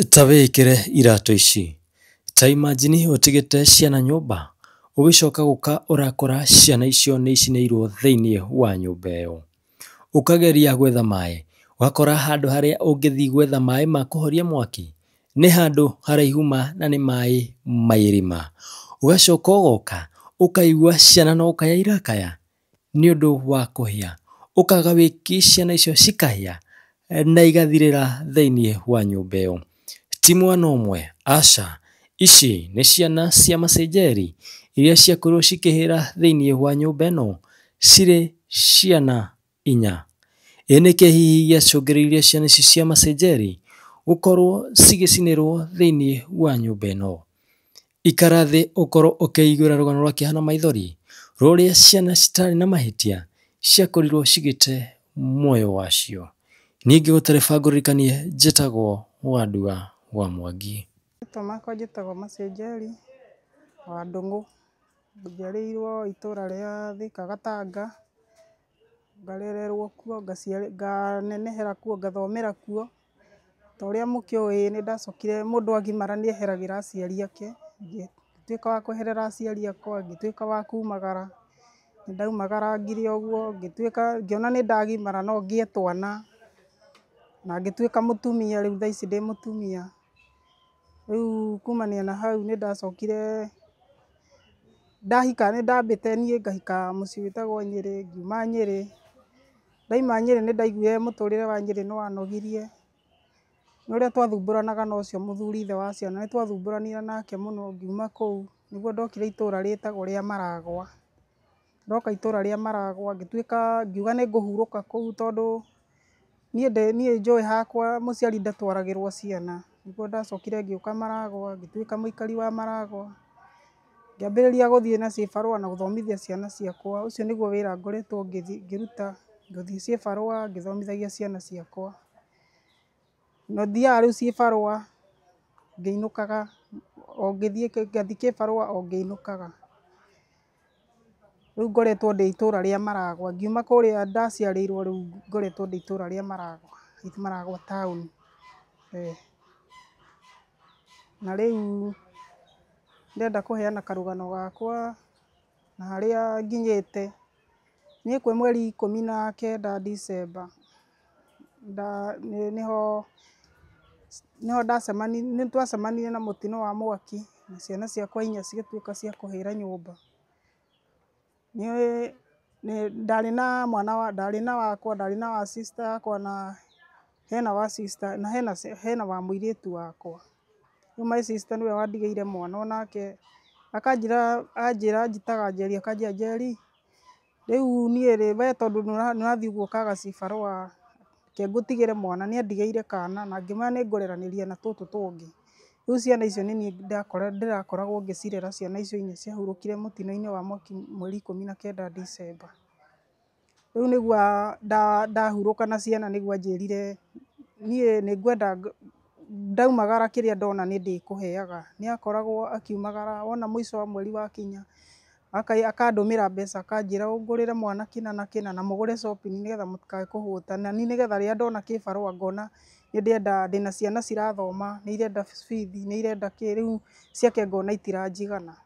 Ta wĩĩkĩre iratũ ici, ta imagine ũtigĩte ciana nyũmba, ũgĩcoka gũka ũrakora ciana icio nĩ icinĩirwo thĩiniĩ wa nyũmba ĩyo. Ũkageria gwetha maĩ, ũgakora handũ harĩa ũngĩthiĩ gwetha maĩ ma kũhoria mwaki, nĩ handũ haraihu ma na nĩ maĩ ma irima. Ũgacoka ũgoka, ũkaigua ciana no gũkaya irakaya, nĩ ũndũ wa kũhĩa. Ũkaga wĩki ciana icio cikahĩa na igathirĩra thĩiniĩ wa nyũmba ĩyo. Ti mwana ũmwe, aca, ici nĩ ciana cia macenjeri iria ciakorirwo cikĩhĩra thĩiniĩ wa nyũmba ĩno cirĩ ciana inya. Ĩ nĩkĩ hihi gĩacũngĩrĩirie ciana ici cia macenjeri gũkorwo cigĩcinĩrwo thĩiniĩ wa nyũmba ĩno? Ikara thĩ ũkorwo ũkĩiguĩra rũgano rwa kĩeha na maithori rũrĩa ciana citarĩ na mahĩtia ciakorirwo cigĩte muoyo wacio. Niĩ ngĩgũtereba ngũririkanie njĩtagwo Wandua wa Mwangi. Marĩtwa makwa njĩtagwo Mercy Njeri wa Ndung'u, njiarĩirwo itũra rĩa Thika Gatanga, ngarererwo kuo, nganenehera kuo, ngathomera kuo. Ta ũrĩa mũkĩũĩ nĩ ndacokire mũndũ agimara nĩ eheragĩra aciari ake, ngĩtuĩka wa kweherera aciari akwa, ngĩtuĩka wa kumagara, nĩ ndaumagarangire ũguo, ngĩtuĩka ngĩona nĩ ndagimara no ngĩe twana, na ngĩtuĩka mũtumia rĩu thaa ici ndĩ mũtumia. Rĩu kumania na hau nĩ ndacokire ndahika nĩ ndambĩte niĩ ngahika mũciĩ wĩtagwo Nyĩrĩ, ngiuma Nyĩrĩ, ndaima Nyĩrĩ nĩ ndaiguire mũtũrĩre wa Nyĩrĩ nĩ wanogirie, nĩ ũrĩa twathumbũranaga na ũcio mũthuri ithe wa ciana, nĩ twathumbũranire nake mũno ngiuma kũu, nĩguo ndokire itũra rĩtagwo rĩa Maragwa. Ndoka itũra rĩa Maragwa ngĩtuĩka ngiuga nĩ ngũhurũka kũu tondũ niĩ niĩ njũĩ hakwa mũciari ndatwaragĩrwo ciana. Nĩguo ndacokire ngĩũka Maragwa, ngĩtuĩka mũikari wa Maragwa, ngĩambĩrĩria gũthiĩ na cibarũa na gũthomithia ciana ciakwa. Ũcio nĩguo wĩra ngoretwo ngĩruta, ngĩthiĩ cibarũa ngĩthomithagia ciana ciakwa. Na thiaga rĩu cibarũa ngĩinũkaga, o ngĩthiĩ ngathiĩ kĩbarũa o ngĩinũkaga. Rĩu ngoretwo ndĩ itũra rĩa Maragwa, ngiuma kũrĩa ndaciarĩirwo rĩu ngoretwo ndĩ itũra rĩa Maragwa, Maragwa taũni. Na rĩu ndĩrenda kũheana karũgano gakwa na harĩa nginyĩte. Niĩ kwĩ mweri 19 December nĩho nĩ twacemanirie na mũtino wa mwaki na ciana ciakwa inya cigĩtuĩka cia kũhĩra nyũmba. Niĩ ndarĩ na mwana wa ndarĩ na wakwa, ndarĩ na wa sister yakwa na hena wa sister na hena wa mũirĩtu wakwa. Rĩu my sister nĩwe wandigĩire mwana onake akanjĩra anjĩra anjĩtaga Njeri akanjĩra, "Njeri, rĩu niĩ rĩ, we tondũ nĩ ũrathiĩ ũguo ũkaga cibarũa, reke ngũtigĩre mwana." Nĩ andigĩire kana na ngĩmwĩra nĩ ngũreranĩria na tũtũ tũngĩ. Rĩu ciana icio nĩ niĩ ndĩrakoragwo ngĩcirera ciana icio inya ciahurũkire mũtino-inĩ wa mwaki mweri 19 December. Rĩu nĩguo ndahurũka na ciana nĩguo anjĩrire niĩ nĩ ngwenda ndaumagara kĩrĩa ndona nĩ ndĩkũheaga. Nĩ akoragwo akiumagara wona mũico wa mweri wakinya, akandũmĩra mbeca akanjĩra ũngũrĩre mwana kĩna na kĩna na mũgũre shopping nĩgetha mũtikae kũhũta. Na niĩ nĩgetha rĩrĩa ndona kĩbarũa ngona nĩ ndĩrenda ndĩna ciana cirathoma, nĩ irenda bithi, nĩ irenda kĩ, rĩu ciake ngona itiranjigana.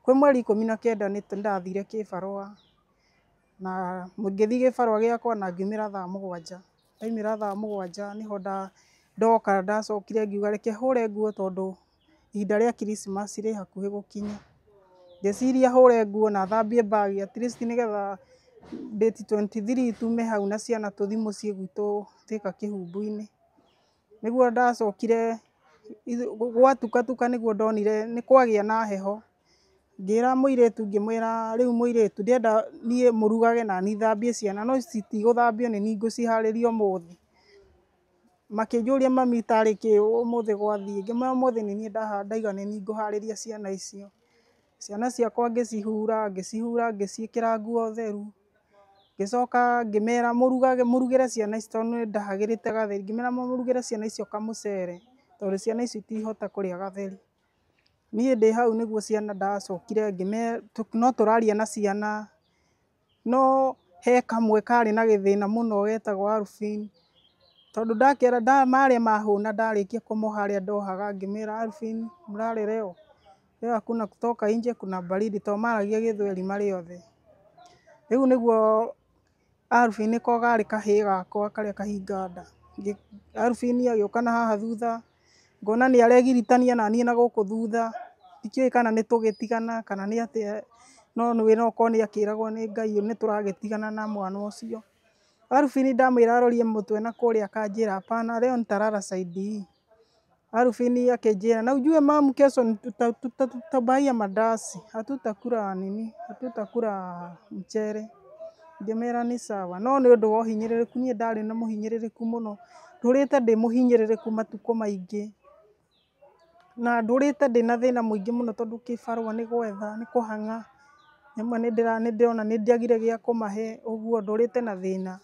Kwĩ mweri 19 nĩ ndathire kĩbarũa na ngĩthiĩ gĩbarũa gĩakwa na ngiumĩra thaa 7. Ndaumĩra thaa 7 nĩho ndoka ndacokire ngiuga reke hũre nguo tondũ ihinda rĩa Christmas rĩ hakuhĩ gũkinya. Ngĩciria hũre nguo na thambie bag at least nĩgetha date 23 tume hau na ciana tũthiĩ mũciĩ gwitũ Thika Kĩhumbu-inĩ. Nĩguo ndacokire gwatuka tuka nĩguo ndonire nĩ kwagĩa na heho. Ngĩra mũirĩtu ngĩmwĩra rĩu mũirĩtu ndĩrenda niĩ mũrugage na niĩ thambie ciana no citigũthambio nĩ niĩ ngũciharĩria ũmũthĩ. Makĩnjũria mami tarĩ kĩ ũmũthĩ gwathiĩ, ngĩmwĩra ũmũthĩ nĩ niĩ ndaiga nĩ niĩ ngũharĩria ciana icio. Ciana ciakwa ngĩcihura, ngĩcihura ngĩciĩkĩra nguo theru, ngĩcoka ngĩmera mũrugage mũrugĩre ciana ici tondũ nĩ ndahagĩrĩte gatheri, ngĩmera mũrugĩre ciana icio kamũcere tondũ ciana ici itingĩhota kũrĩa gatheri. Niĩ ndĩ hau nĩguo ciana ndacokire no tũraria na ciana, no he kamwe karĩ na gĩthĩna mũno getagwo Alvin. Tondũ ndakera marĩa mahũna ndarĩkia kũmoha harĩa ndohaga ngĩmera Alvin mlale leo. Leo hakuna kutoka nje kuna baridi tondũ maragia gĩthweri marĩ othe. Rĩu nĩguo Alvin nĩko garĩ kahĩĩ gakwa karĩa kahinga nda. Alvin agĩũka na haha thutha, ngona nĩ aregiritania naniĩ na gũkũ thutha, ndikĩũĩ kana nĩ tũgĩtigana kana nĩ atĩa, no nĩ no okorwo nĩ akĩragwo nĩ Ngai nĩ tũragĩtigana na mwana ũcio. Alvin ndamwĩra arorie mũtwe na kũrĩa akanjĩra hapana leo nitalala side hii. Alvin akĩnjĩra na ujue mam kesho tutabaia mandazi hatutakula nini hatutakula mchele. Ngĩmera nĩ sawa no nĩ ũndũ wa ũhinyĩrĩrĩku niĩ ndarĩ na mũhinyĩrĩrĩku mũno ndũrĩte ndĩ mũhinyĩrĩrĩku matukũ maingĩ na ndũrĩte ndĩna thĩna mũingĩ mũno tondũ kĩbarũa nĩ gwetha nĩ kũhang'a rĩmwe nĩ ndĩrona nĩ ndiagire gĩa kũmahe ũguo ndũrĩte na thĩna.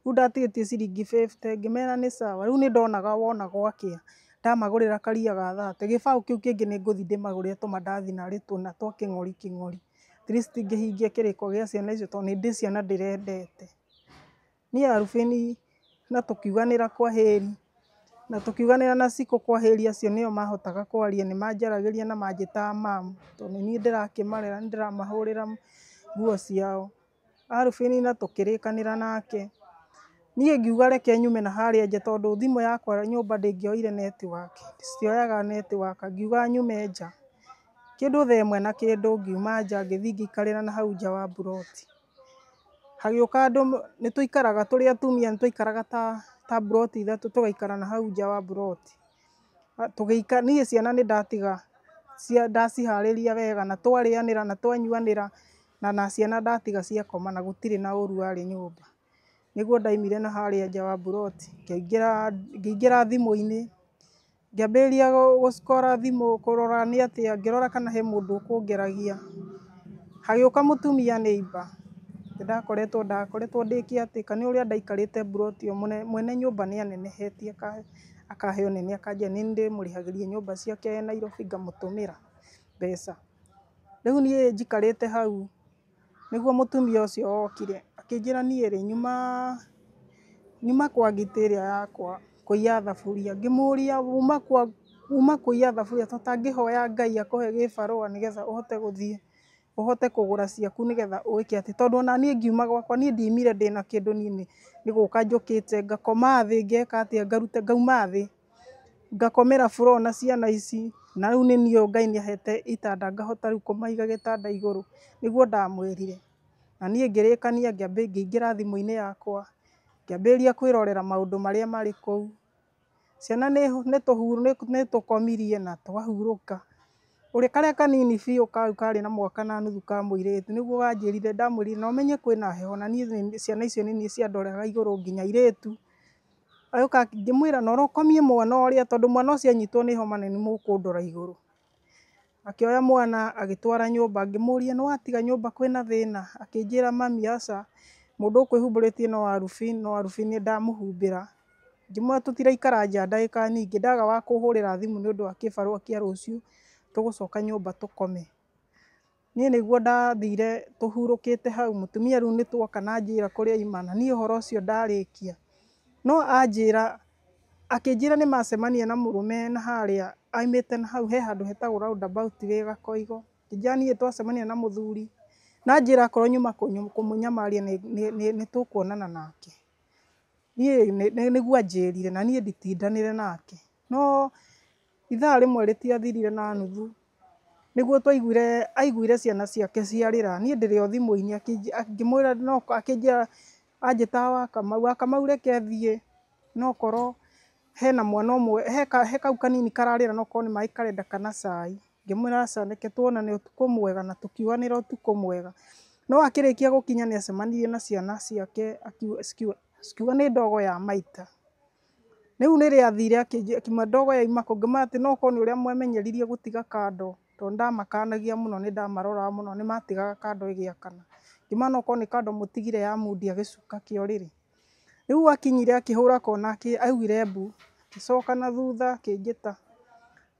Rĩu ndatigĩtie ciringi 50 ngĩmera nĩ sawa rĩu nĩ ndonaga wona gwakĩa ndamagũrĩra karia ga 30 gĩbaũ kĩu kĩngĩ nĩ ngũthiĩ ndĩmagũrĩre tũmandathi narĩ tũna twa kĩng'ori kĩng'ori at least ngĩhingie kĩrĩko gĩa ciana icio tondũ nĩ ndĩ ciana ndĩrendete. Niĩ Alvin na tũkiuganĩra kwaheri na tũkiuganĩra na Cikũ kwaheri acio nĩo mahotaga kwaria nĩ manjaragĩria na manjĩtaga mam tondũ nĩ niĩ ndĩrakĩmarera nĩ ndĩramahũrĩra nguo ciao. Alvin na tũkĩrĩkanĩra nake niĩ ngiuga reke nyume na harĩa nja tondũ thimũ yakwa nyũmba ndĩngĩoire network citioyaga network ngiuga nyume nja kĩndũ thaa ĩmwe na kĩndũ ngiuma nja ngĩthiĩ ngĩikarĩra na hau nja wa mburoti. Hagĩũka andũ nĩ tũikaraga tũrĩ atumia nĩ twaikaraga ta mburoti ithatũ tũgaikara na hau nja wa mburoti. Niĩ ciana nĩ ndatiga ndaciharĩria wega na twarĩanĩra na twanyuanĩra na ciana ndatiga ciakoma na gũtirĩ na ũru warĩ nyũmba. Nĩguo ndaimire na harĩa nja wa mburoti ngĩingĩra thimũ-inĩ ngĩambĩrĩria gũcikora thimũ kũrora nĩ atĩa ngĩrora kana he mũndũ ũkũngeragia. Hagĩũka mũtumia neighbour ndakoretwo ndĩ kĩatĩka nĩ ũrĩa ndaikarĩte mburoti ĩyo mwene nyũmba nĩ anenehetie akahe ũnene akanjĩra nĩ ndĩmũrĩhagĩria nyũmba ciake Nairobi ngamũtũmĩra mbeca. Rĩu niĩ njikarĩte hau nĩguo mũtumia ũcio okire akĩnjĩra niĩ rĩ nyuma kwa ngitĩ ĩrĩa yakwa kũiya thaburia. Ngĩmũria uma kũiya thaburia tũtangĩhoya Ngai akũhe gĩbarũa nĩgetha ũhote gũthiĩ ũhote kũgũra ciaku nĩgetha wĩke atĩ tondũ ona niĩ ngiuma gwakwa niĩ ndiumire ndĩna kĩndũ niĩ nĩ gũka njũkĩte ngakoma thĩ ngeka atĩa ngaruta ngauma thĩ ngakomera floor na ciana ici na rĩu nĩ niĩ ũyũ Ngai nĩ ahete itanda ngahota rĩu kũmaiga gĩtanda igũrũ nĩguo ndamwĩrire. Na niĩ ngĩrĩkania ngĩingĩra thimũ-inĩ yakwa ngĩambĩrĩria kwĩrorera maũndũ marĩa marĩ kũu. Ciana nĩ tũkomirie na twahurũka. Ũrĩa karĩa kanini biũ kau karĩ na mwaka na nuthu ka mũirĩtu nĩguo wanjĩrire ndamwĩrire na ũmenye kwĩna heho na niĩ ciana icio nĩ niĩ ciandoraga igũrũ nginya airĩtu. Agĩũka ngĩmwĩra na ũrokomie mwana ũrĩa tondũ mwana ũcio anyitwo nĩ homa nĩ mũkũndora igũrũ. Akĩoya mwana agĩtwara nyũmba ngĩmũria nĩ watiga nyũmba kwĩna thĩna? Akĩnjĩra mami aca mũndũ ũkwĩhumbĩrĩtie no Alvin no Alvin ndamũhumbĩra. Ngĩmwĩra tũtiraikara nja ndagĩka nyingĩ ndaga wa kũhũrĩra thimũ nĩ ũndũ wa kĩbarũa kĩa rũciũ tũgũcoka nyũmba tũkome. Niĩ nĩguo ndathire tũhurũkĩte hau mũtumia rĩu nĩ tuoka na anjĩra kũrĩa aima na niĩ ũhoro ũcio ndarĩkia. No anjĩra akĩnjĩra nĩ macemania na mũrũme na harĩa aimĩte na hau he handũ hetagwo roundabout wĩ Gakoigo. Akĩnjĩra niĩ twacemania na mũthuri na anjĩra akorwo nyuma kũmũnyamaria nĩ tũkuonana nake. Niĩ nĩguo anjĩrire na niĩ nditindanĩre nake. No ithaa rĩmwe rĩtiathirire na nuthu nĩguo twaiguire aiguire ciana ciake ciarĩra. Niĩ ndĩrĩ o thimũ-inĩ ngĩmwĩra no akĩnjĩra anjĩtaga wa Kamau, wa Kamau reke thiĩ no korwo hena mwana ũmwe he kau kanini kararĩra no korwo nĩ maĩ karenda kana cai. Ngĩmwĩra aca reke tuonane ũtukũ mwega na tũkiuganĩra ũtukũ mwega. No akĩrĩkia gũkinya nĩ acemanirie na ciana ciake cikiuga nĩ ndogo ya maita. Rĩu rĩrĩa athire akiuma ndogo yauma kũ ngĩmwĩra atĩ no korwo nĩ ũrĩa mwemenyeririe gũtiga kando tondũ ndamakanagia mũno nĩ ndamaroraga mũno nĩ matigaga kando ĩgĩakana. Ngĩmwĩra no korwo nĩ kando mũtigire ya mundia gĩcuka kĩa ũrĩrĩ. Rĩu akinyire akĩhũra kona augire mbu agĩcoka na thutha akĩnjĩta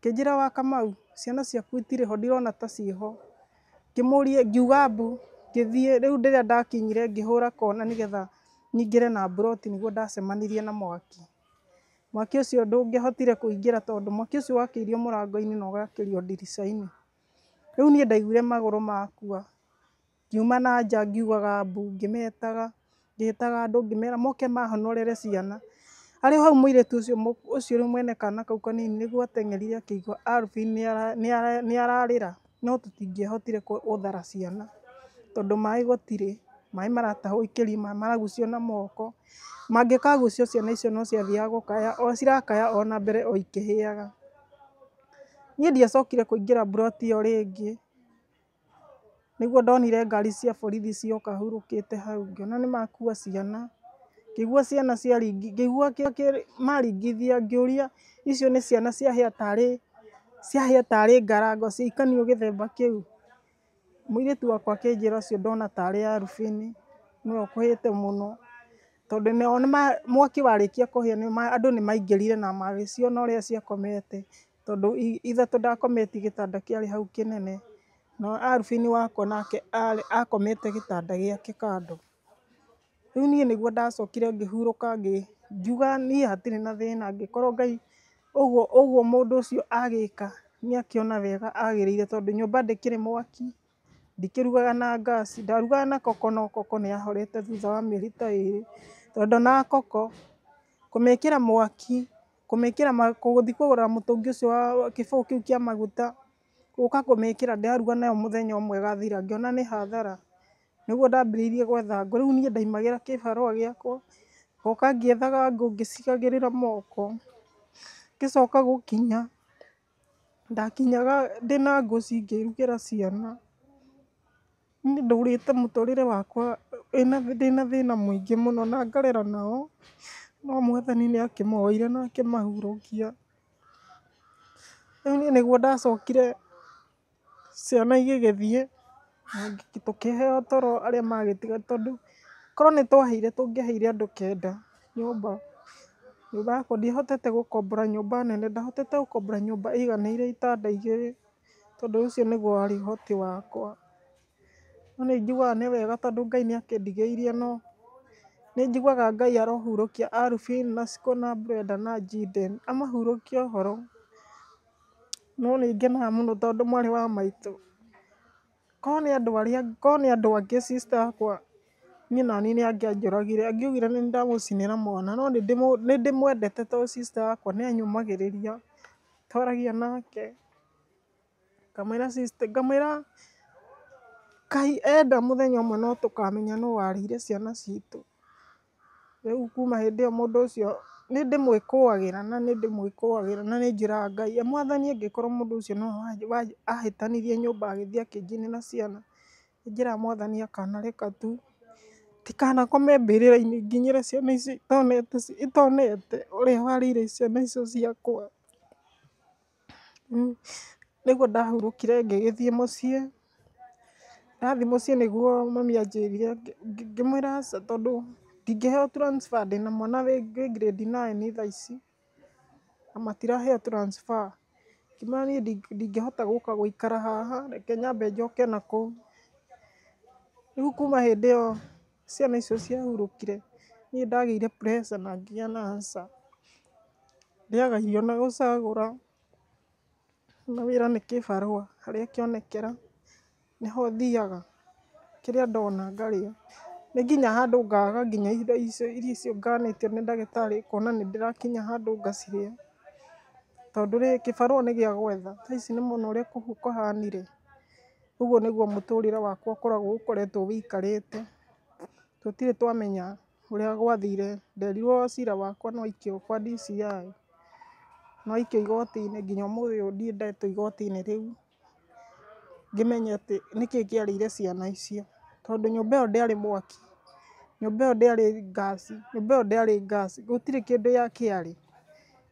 akĩnjĩra wa Kamau ciana ciaku itirĩ ho ndirona ta ciĩho. Ngĩmũria ngiuga mbu ngĩthiĩ rĩu rĩrĩa ndakinyire ngĩhũra kona nĩgetha nyingĩre na mburoti nĩguo ndacemanirie na mwaki. Mwaki ũcio ndũngĩahotire kũingĩra tondũ mwaki ũcio wakĩirio mũrango-inĩ na ũgakĩrio ndirica-inĩ. Rĩu niĩ ndaiguire magũrũ makua, ngiuma na nja ngiugaga mbu, ngĩmetaga, ngĩtaga andũ ngĩmera moke mahonorere ciana. Arĩ o hau mũirĩtu ũcio ũcio rĩu mwene kana kau kanini nĩguo ateng'erire akĩigua Alvin nĩ ararĩra, no tũtingĩahotire gũthara ciana tondũ maĩ gũtirĩ, maĩ maratahwo ikĩrima, maragucio na moko. Mangĩkagucio ciana icio no ciathiaga gũkaya, o cirakaya ona mbere o ikĩhĩaga. Niĩ ndiacokire kũingĩra mburoti ĩyo rĩngĩ, nĩguo ndonire ngari cia borithi cioka hurũkĩte hau, ngĩona nĩ makua ciana, ngĩigua ciana ciaringi, ngĩigua maringithia, ngĩũria icio nĩ ciana ciahĩa tarĩ ngarango ciaikanio gĩthemba kĩu. Mũirĩtu wakwa akĩnjĩra ũcio ndona tarĩ Alvin, nĩwe ũkũhĩte mũno, tondũ nao mwaki warĩkia kũhĩa andũ nĩ maingĩrire na magĩciona ũrĩa ciakomete, tondũ ithatũ ndakometie gĩtanda kĩarĩ hau kĩnene, no Alvin wakwa nake akomete gĩtanda gĩake kando. Rĩu niĩ nĩguo ndacokire ngĩhurũka, ngiuga niĩ hatirĩ na thĩna, angĩkorwo Ngai ũguo ũguo mũndũ ũcio agĩka nĩ akĩona wega agĩrĩire, tondũ nyũmba ndĩkĩrĩ mwaki, ndikĩrugaga na ngasi, ndarugaga na koko no koko nĩ yahorete thutha wa mĩeri ta 2, tondũ na koko kũmĩkĩra mwaki, kũmĩkĩra gũthiĩ kũgũra mũtũngi ũcio wa kĩbũyũ kĩu kĩa maguta, gũka kũmĩkĩra ndaruga nayo mũthenya ũmwe ĩgathira, ngĩona nĩ hathara. Nĩguo ndambĩrĩirie gwetha ngũ, rĩu niĩ ndaimagĩra kĩbarũa gĩakwa, ngoka ngĩethaga ngũ ngĩcigagĩrĩra moko, ngĩcoka gũkinya, ndakinyaga ndĩna ngũ cingĩrugĩra ciana. Niĩ ndũrĩte mũtũrĩre wakwa ndĩna thĩna mũingĩ mũno na ngarera nao, no Mwathani nĩ akĩmoire na akĩmahurũkia. Rĩu niĩ nĩguo ndacokire ciana igĩgĩthiĩ, tũkĩheo toro arĩa magĩtiga, tondũ korwo nĩ twaheire tũngĩaheire andũ 9 nyũmba. Nyũmba yakwa ndiahotete gũkombora nyũmba nene, ndahotete gũkombora nyũmba ĩiganĩire itanda 2, tondũ ũcio nĩguo warĩ ũhoti wakwa. No nĩ njiguaga nĩ wega tondũ Ngai nĩ akĩndigĩirie, no nĩ njiguaga Ngai arohurũkia Alvin na Shiku na Brenda na Jayden, amahurũkie ũhoro. No nĩ ngenaga mũno tondũ mwarĩ wa maitũ, korwo nĩ andũ arĩa, korwo nĩ andũ angĩ sister yakwa, niĩ naniĩ nĩ angĩanjũragire, angiugire nĩ ndamũcinĩra mwana, no nĩ ndĩmwendete tondũ sister yakwa nĩ anyũmagĩrĩria, twaragia nake, ngamwĩra sister, ngamwĩra Ngai enda mũthenya ũmwe no tũkamenya nũ warĩire ciana citũ. Rĩu kuma hĩndĩ ĩyo mũndũ ũcio nĩ ndĩmwĩkũagĩra na nĩ ndĩmwĩkũagĩra na nĩ njĩraga Ngai, Mwathani angĩkorwo mũndũ ũcio nĩwe ahĩtanirie nyũmba agĩthiĩ akĩnjinĩra ciana, nĩ njĩraga Mwathani akanareka tu ndikanakome mbĩrĩra-inĩ nginyĩre ciana icio itonete ũrĩa warĩire ciana icio ciakwa. Nĩguo ndahurũkire ngĩgĩthiĩ mũciĩ, ndathiĩ mũciĩ nĩguo mami anjĩrire, ngĩmwĩra aca tondũ ndingĩheo transfer ndĩna mwana wĩ grade 9 thaa ici, na matiraheo transfer. Ngĩmwĩra niĩ ndingĩhota gũka gũikara haha, reke nyambe njoke nakũu. Rĩu kuma hĩndĩ ĩyo ciana icio ciahurũkire, niĩ ndagĩire pressure na ngĩgĩa na ulcer. Ndĩaga irio na gũcagũra, na wĩra nĩ kĩbarũa harĩa kĩonekera nĩho thiaga, kĩrĩa ndona ngarĩa. Nĩ nginya handũ ngaga nginya indo icio irio icio nganĩtio nĩ ndagĩtarĩ ngona nĩ ndĩrakinya handũ ngacirĩa, tondũ rĩ kĩbarũa nĩ gĩa gwetha, thaa ici nĩ mũno ũrĩa kũhanire, ũguo nĩguo mũtũrĩre wakwa ũkoragwo ũkoretwo wĩikarĩte. Tũtirĩ twamenya ũrĩa gwathire, nderirwo cira wakwa nĩ waikio kwa DCI, nĩ waikio igoti-inĩ nginya ũmũthĩ ũyũ ndirĩ ndetwo igoti-inĩ rĩu, ngĩmenye atĩ nĩkĩ kĩarĩire ciana icio, tondũ nyũmba ĩyo ndĩarĩ mwaki, nyũmba ĩyo ndĩarĩ ngasi, nyũmba ĩyo ndĩarĩ ngasi, gũtirĩ kĩndũ kĩarĩ.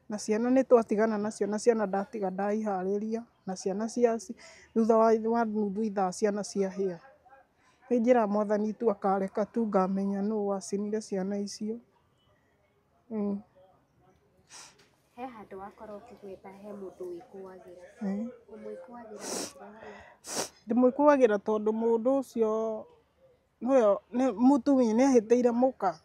Na ciana nĩ twatigana nacio, na ciana ndatiga ndaiharĩria, na ciana cia thutha wa nuthu ithaa ciana ciahĩa. Nĩ njĩraga Mwathani tu akareka tu ngamenya nũ wacinire ciana icio. He handũ wakorwo ũkĩgweta he mũndũ wĩkũagĩra. Ũmwĩkũagĩra na njĩra ĩrĩkũ? Ndĩmwĩkũagĩra tondũ mũndũ ũcio nĩwe nĩ mũtumia nĩ ahĩtĩire mũka.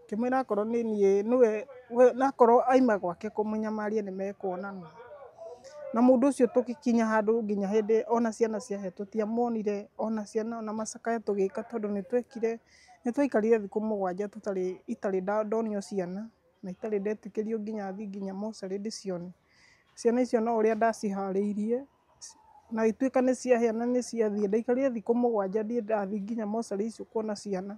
Ngĩmwĩra akorwo nĩ niĩ nĩwe nakorwo aima gwake kũmũnyamaria nĩ mekuonana. Na mũndũ ũcio tũgĩkinya handũ nginya hĩndĩ ona ciana ciahĩa tũtiamuonire, ona ciana ona macakaya tũgĩka tondũ nĩ twekire, nĩ twaikarire thikũ 7 tũtarĩ itarĩ ndonio ciana na itarĩ ndetĩkĩrio nginya thiĩ nginya mocarĩ ndĩcione. Ciana icio no ũrĩa ndaciharĩirie na ituĩka nĩ ciahĩa na nĩ ciathiĩ. Ndaikarire thikũ 7 ndirĩ ndathiĩ nginya mocarĩ icio kuona ciana.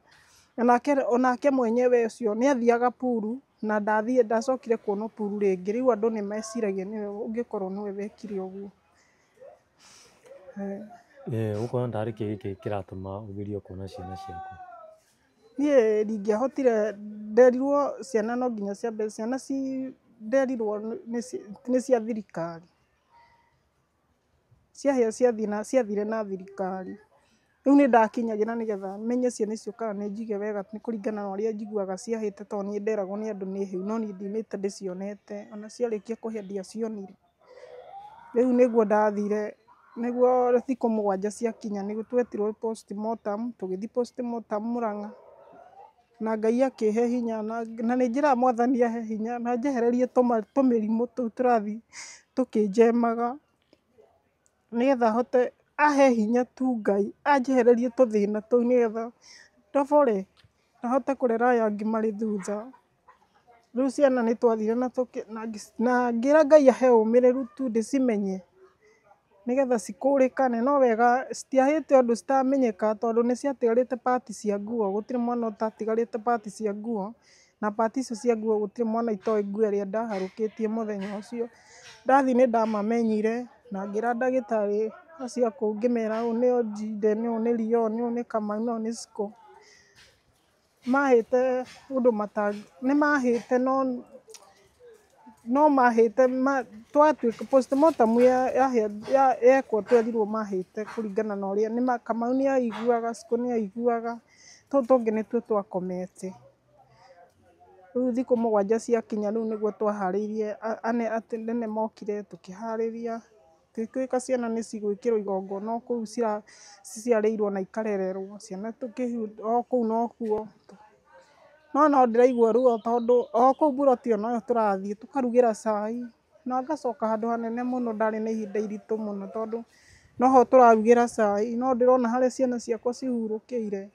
Onake mwenyewe ũcio nĩ athiaga puru na ndathiĩ ndacokire kuonwo puru rĩngĩ. Rĩu andũ nĩ meciragia nĩwe ũngĩkorwo nĩwe wekire ũguo. Ũkuona tarĩ kĩ gĩkĩ kĩratũma ũgirio kuona ciana ciaku? Niĩ ndingĩahotire, nderirwo ciana no nginya ciambe, ciana ci nderirwo nĩ cia thirikari. Ciahĩa ciathiĩ na ciathire na thirikari. Rĩu nĩ ndakinyagĩra nĩgetha menye ciana icio kana nĩ njige wega nĩ kũringana na ũrĩa njiguaga ciahĩte tondũ niĩ nderagwo nĩ andũ nĩ hĩu no niĩ ndiumĩte ndĩcionete ona ciarĩkia kũhĩa ndiacionire. Rĩu nĩguo ndathire, nĩguo thikũ 7 ciakinya nĩguo twetirwo postmortem, tũgĩthiĩ postmortem Mũrang'a na Ngai akĩhe hinya na nĩ njĩraga Mwathani ahe hinya na njehererie tũmĩrimũ tũu tũrathiĩ tũkĩnjemaga nĩgetha hote ahe hinya tu Ngai anjehererie tũthĩna tũu nĩgetha ndobore na hote kũrera aya angĩ marĩ thutha. Rĩu ciana nĩ twathire na ngĩra Ngai ahe ũmĩrĩru tu ndĩcimenye nĩgetha cikũrĩkane. No wega citiahĩte ũndũ citamenyeka tondũ nĩ ciatigarĩte part cia nguo, gũtirĩ mwana ũtatigarĩte part cia nguo, na part icio cia nguo gũtirĩ mwana itoĩ nguo ĩrĩa ndaharũkĩtie mũthenya ũcio. Ndathiĩ nĩ ndamamenyire na ngĩra ndagĩtarĩ acio a kũu ngĩmera ũyũ nĩ Ojinde, ũyũ nĩ Leon, ũyũ nĩ Kamau na ũyũ nĩ Cikũ. Mahĩte ũndũ nĩ mahĩte no mahĩte twatuĩka postmortem yekwo twerirwo mahĩte kũringana na ũrĩa Kamau nĩ aiguaga, Cikũ nĩ aiguaga, tũtũ tũngĩ nĩtuo twakomete. Rĩu thikũ 7 ciakinya rĩu nĩguo twaharĩirie anene mokire tũkĩharĩria tũgĩtuĩka ciana nĩ cigwĩkĩrwo igongona o kũu ciciarĩirwo na ikarererwo ciana o kũu nokuo. No no ndĩraigua ruo tondũ o kũu mburoti ĩyo noyo tũrathiĩ tũkarugĩra cai na ngacoka handũ hanene mũno ndarĩ na ihinda iritũ mũno tondũ noho tũrarugĩra cai no ndĩrona harĩa ciana ciakwa cihurũkĩire.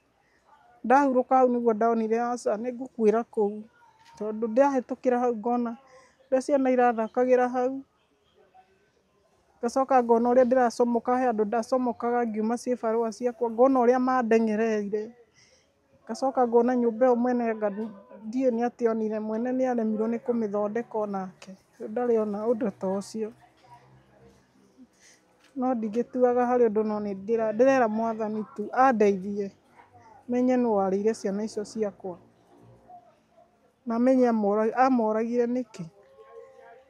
Ndahurũka hau nĩguo ndonire aca nĩ ngũkuĩra kũu tondũ ndahĩtũkĩra hau ngona ũrĩa ciana irathakagĩra hau, ngacoka ngona ũrĩa ndĩracomoka, he handũ ndacomokaga ngiuma ciĩbarũa ciakwa, ngona ũrĩa mandengereire, ngacoka ngona nyũmba ĩyo mwene anga ndiũĩ nĩ atĩa onire, mwene nĩ aremirwo nĩ kũmĩthondeka onake, ndarĩ ona ũndũ ta ũcio. No ndingĩtuaga harĩ ũndũ no nĩ ndĩrera Mwathani tu andeithie menye nũ warĩire ciana icio ciakwa na menye amoragire nĩkĩ,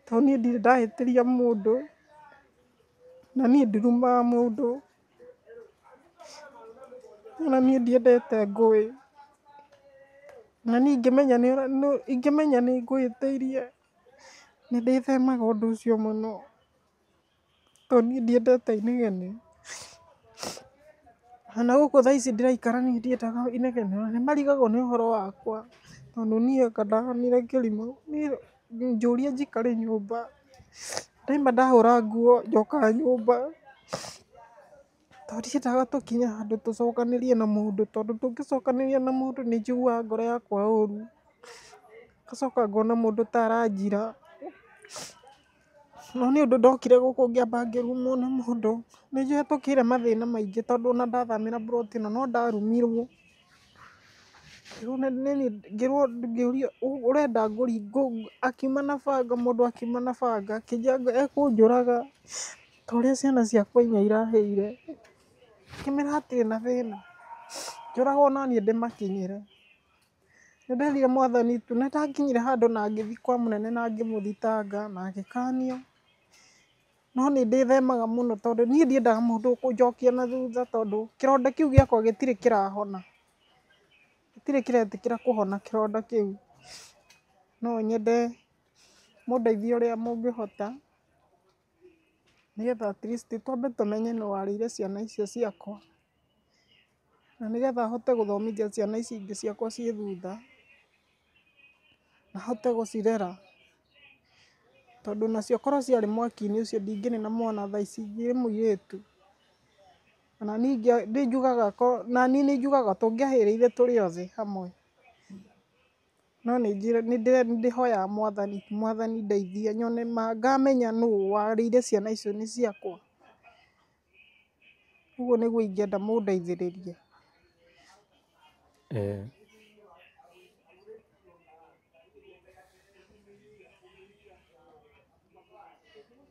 tondũ niĩ ndirĩ ndahĩtĩria mũndũ na niĩ ndirumaga mũndũ na niĩ ndiendete ngũĩ na niĩ ingĩmenya nĩ ngũhĩtĩirie nĩ ndĩthemaga ũndũ ũcio mũno tondũ niĩ ndiendete inegene. Ona gũkũ thaa ici ndĩraikara niĩ ndiendaga inegene ona nĩ marigagwo nĩ ũhoro wakwa tondũ niĩ anga ndahanire kĩrimũ, niĩ njũrie njikare nyũmba, ndaima ndahũra nguo njokaga nyũmba tondũ ndiendaga tũkinye handũ tũcokanĩrie na mũndũ tondũ tũngĩcokanĩria na mũndũ nĩ njiguaga ngoro yakwa ũru, ngacoka ngona mũndũ ta aranjira. No nĩ ũndũ ndokire gũkũ ngĩamba ngĩrumwo nĩ mũndũ, nĩ hĩtũkĩire mathĩna maingĩ tondũ ona ndathamĩra mburoti ĩno no ndarumirwo. Ngĩrwo ngĩũrio ũrenda akiuma na banga mũndũ akiuma na banga akĩnjĩra ekũnjũraga ta ũrĩa ciana ciakwa inya irahĩire. Ngĩmwĩra hatirĩ na thĩna, njũragwo naniĩ ndĩmakinyĩre. Nĩ nderire Mwathani tu, nĩ ndakinyire handũ na ngĩthiĩ kwa mũnene na ngĩmũthitanga na agĩkanio. No nĩ ndĩthemaga mũno tondũ niĩ ndiendaga mũndũ ũkũnjokia na thutha tondũ kĩronda kĩu gĩakwa gĩtirĩ kĩrahona. Gĩtirĩ kĩretĩkĩra kũhona kĩronda kĩu. No nyende mũndeithie ũrĩa mũngĩhota nĩgetha at least twambe tũmenye nũ warĩire ciana icio ciakwa na nĩgetha hote gũthomithia ciana ici ingĩ ciakwa ciĩ thutha. na hote gũcirera. Tondũ nacio korwo ciarĩ mwaki-inĩ ũcio ndingĩrĩ na mwana thaa ici ingĩrĩ mũirĩtu. Ona niĩ nĩ njugaga na niĩ nĩ njugaga tũngĩahĩrĩire tũrĩ othe hamwe. No nĩ ndĩhoyaga Mwathani, Mwathani ndeithia nyone ma ngamenya nũ warĩire ciana icio nĩ ciakwa. Ũguo nĩguo ingĩenda mũndeithĩrĩrie.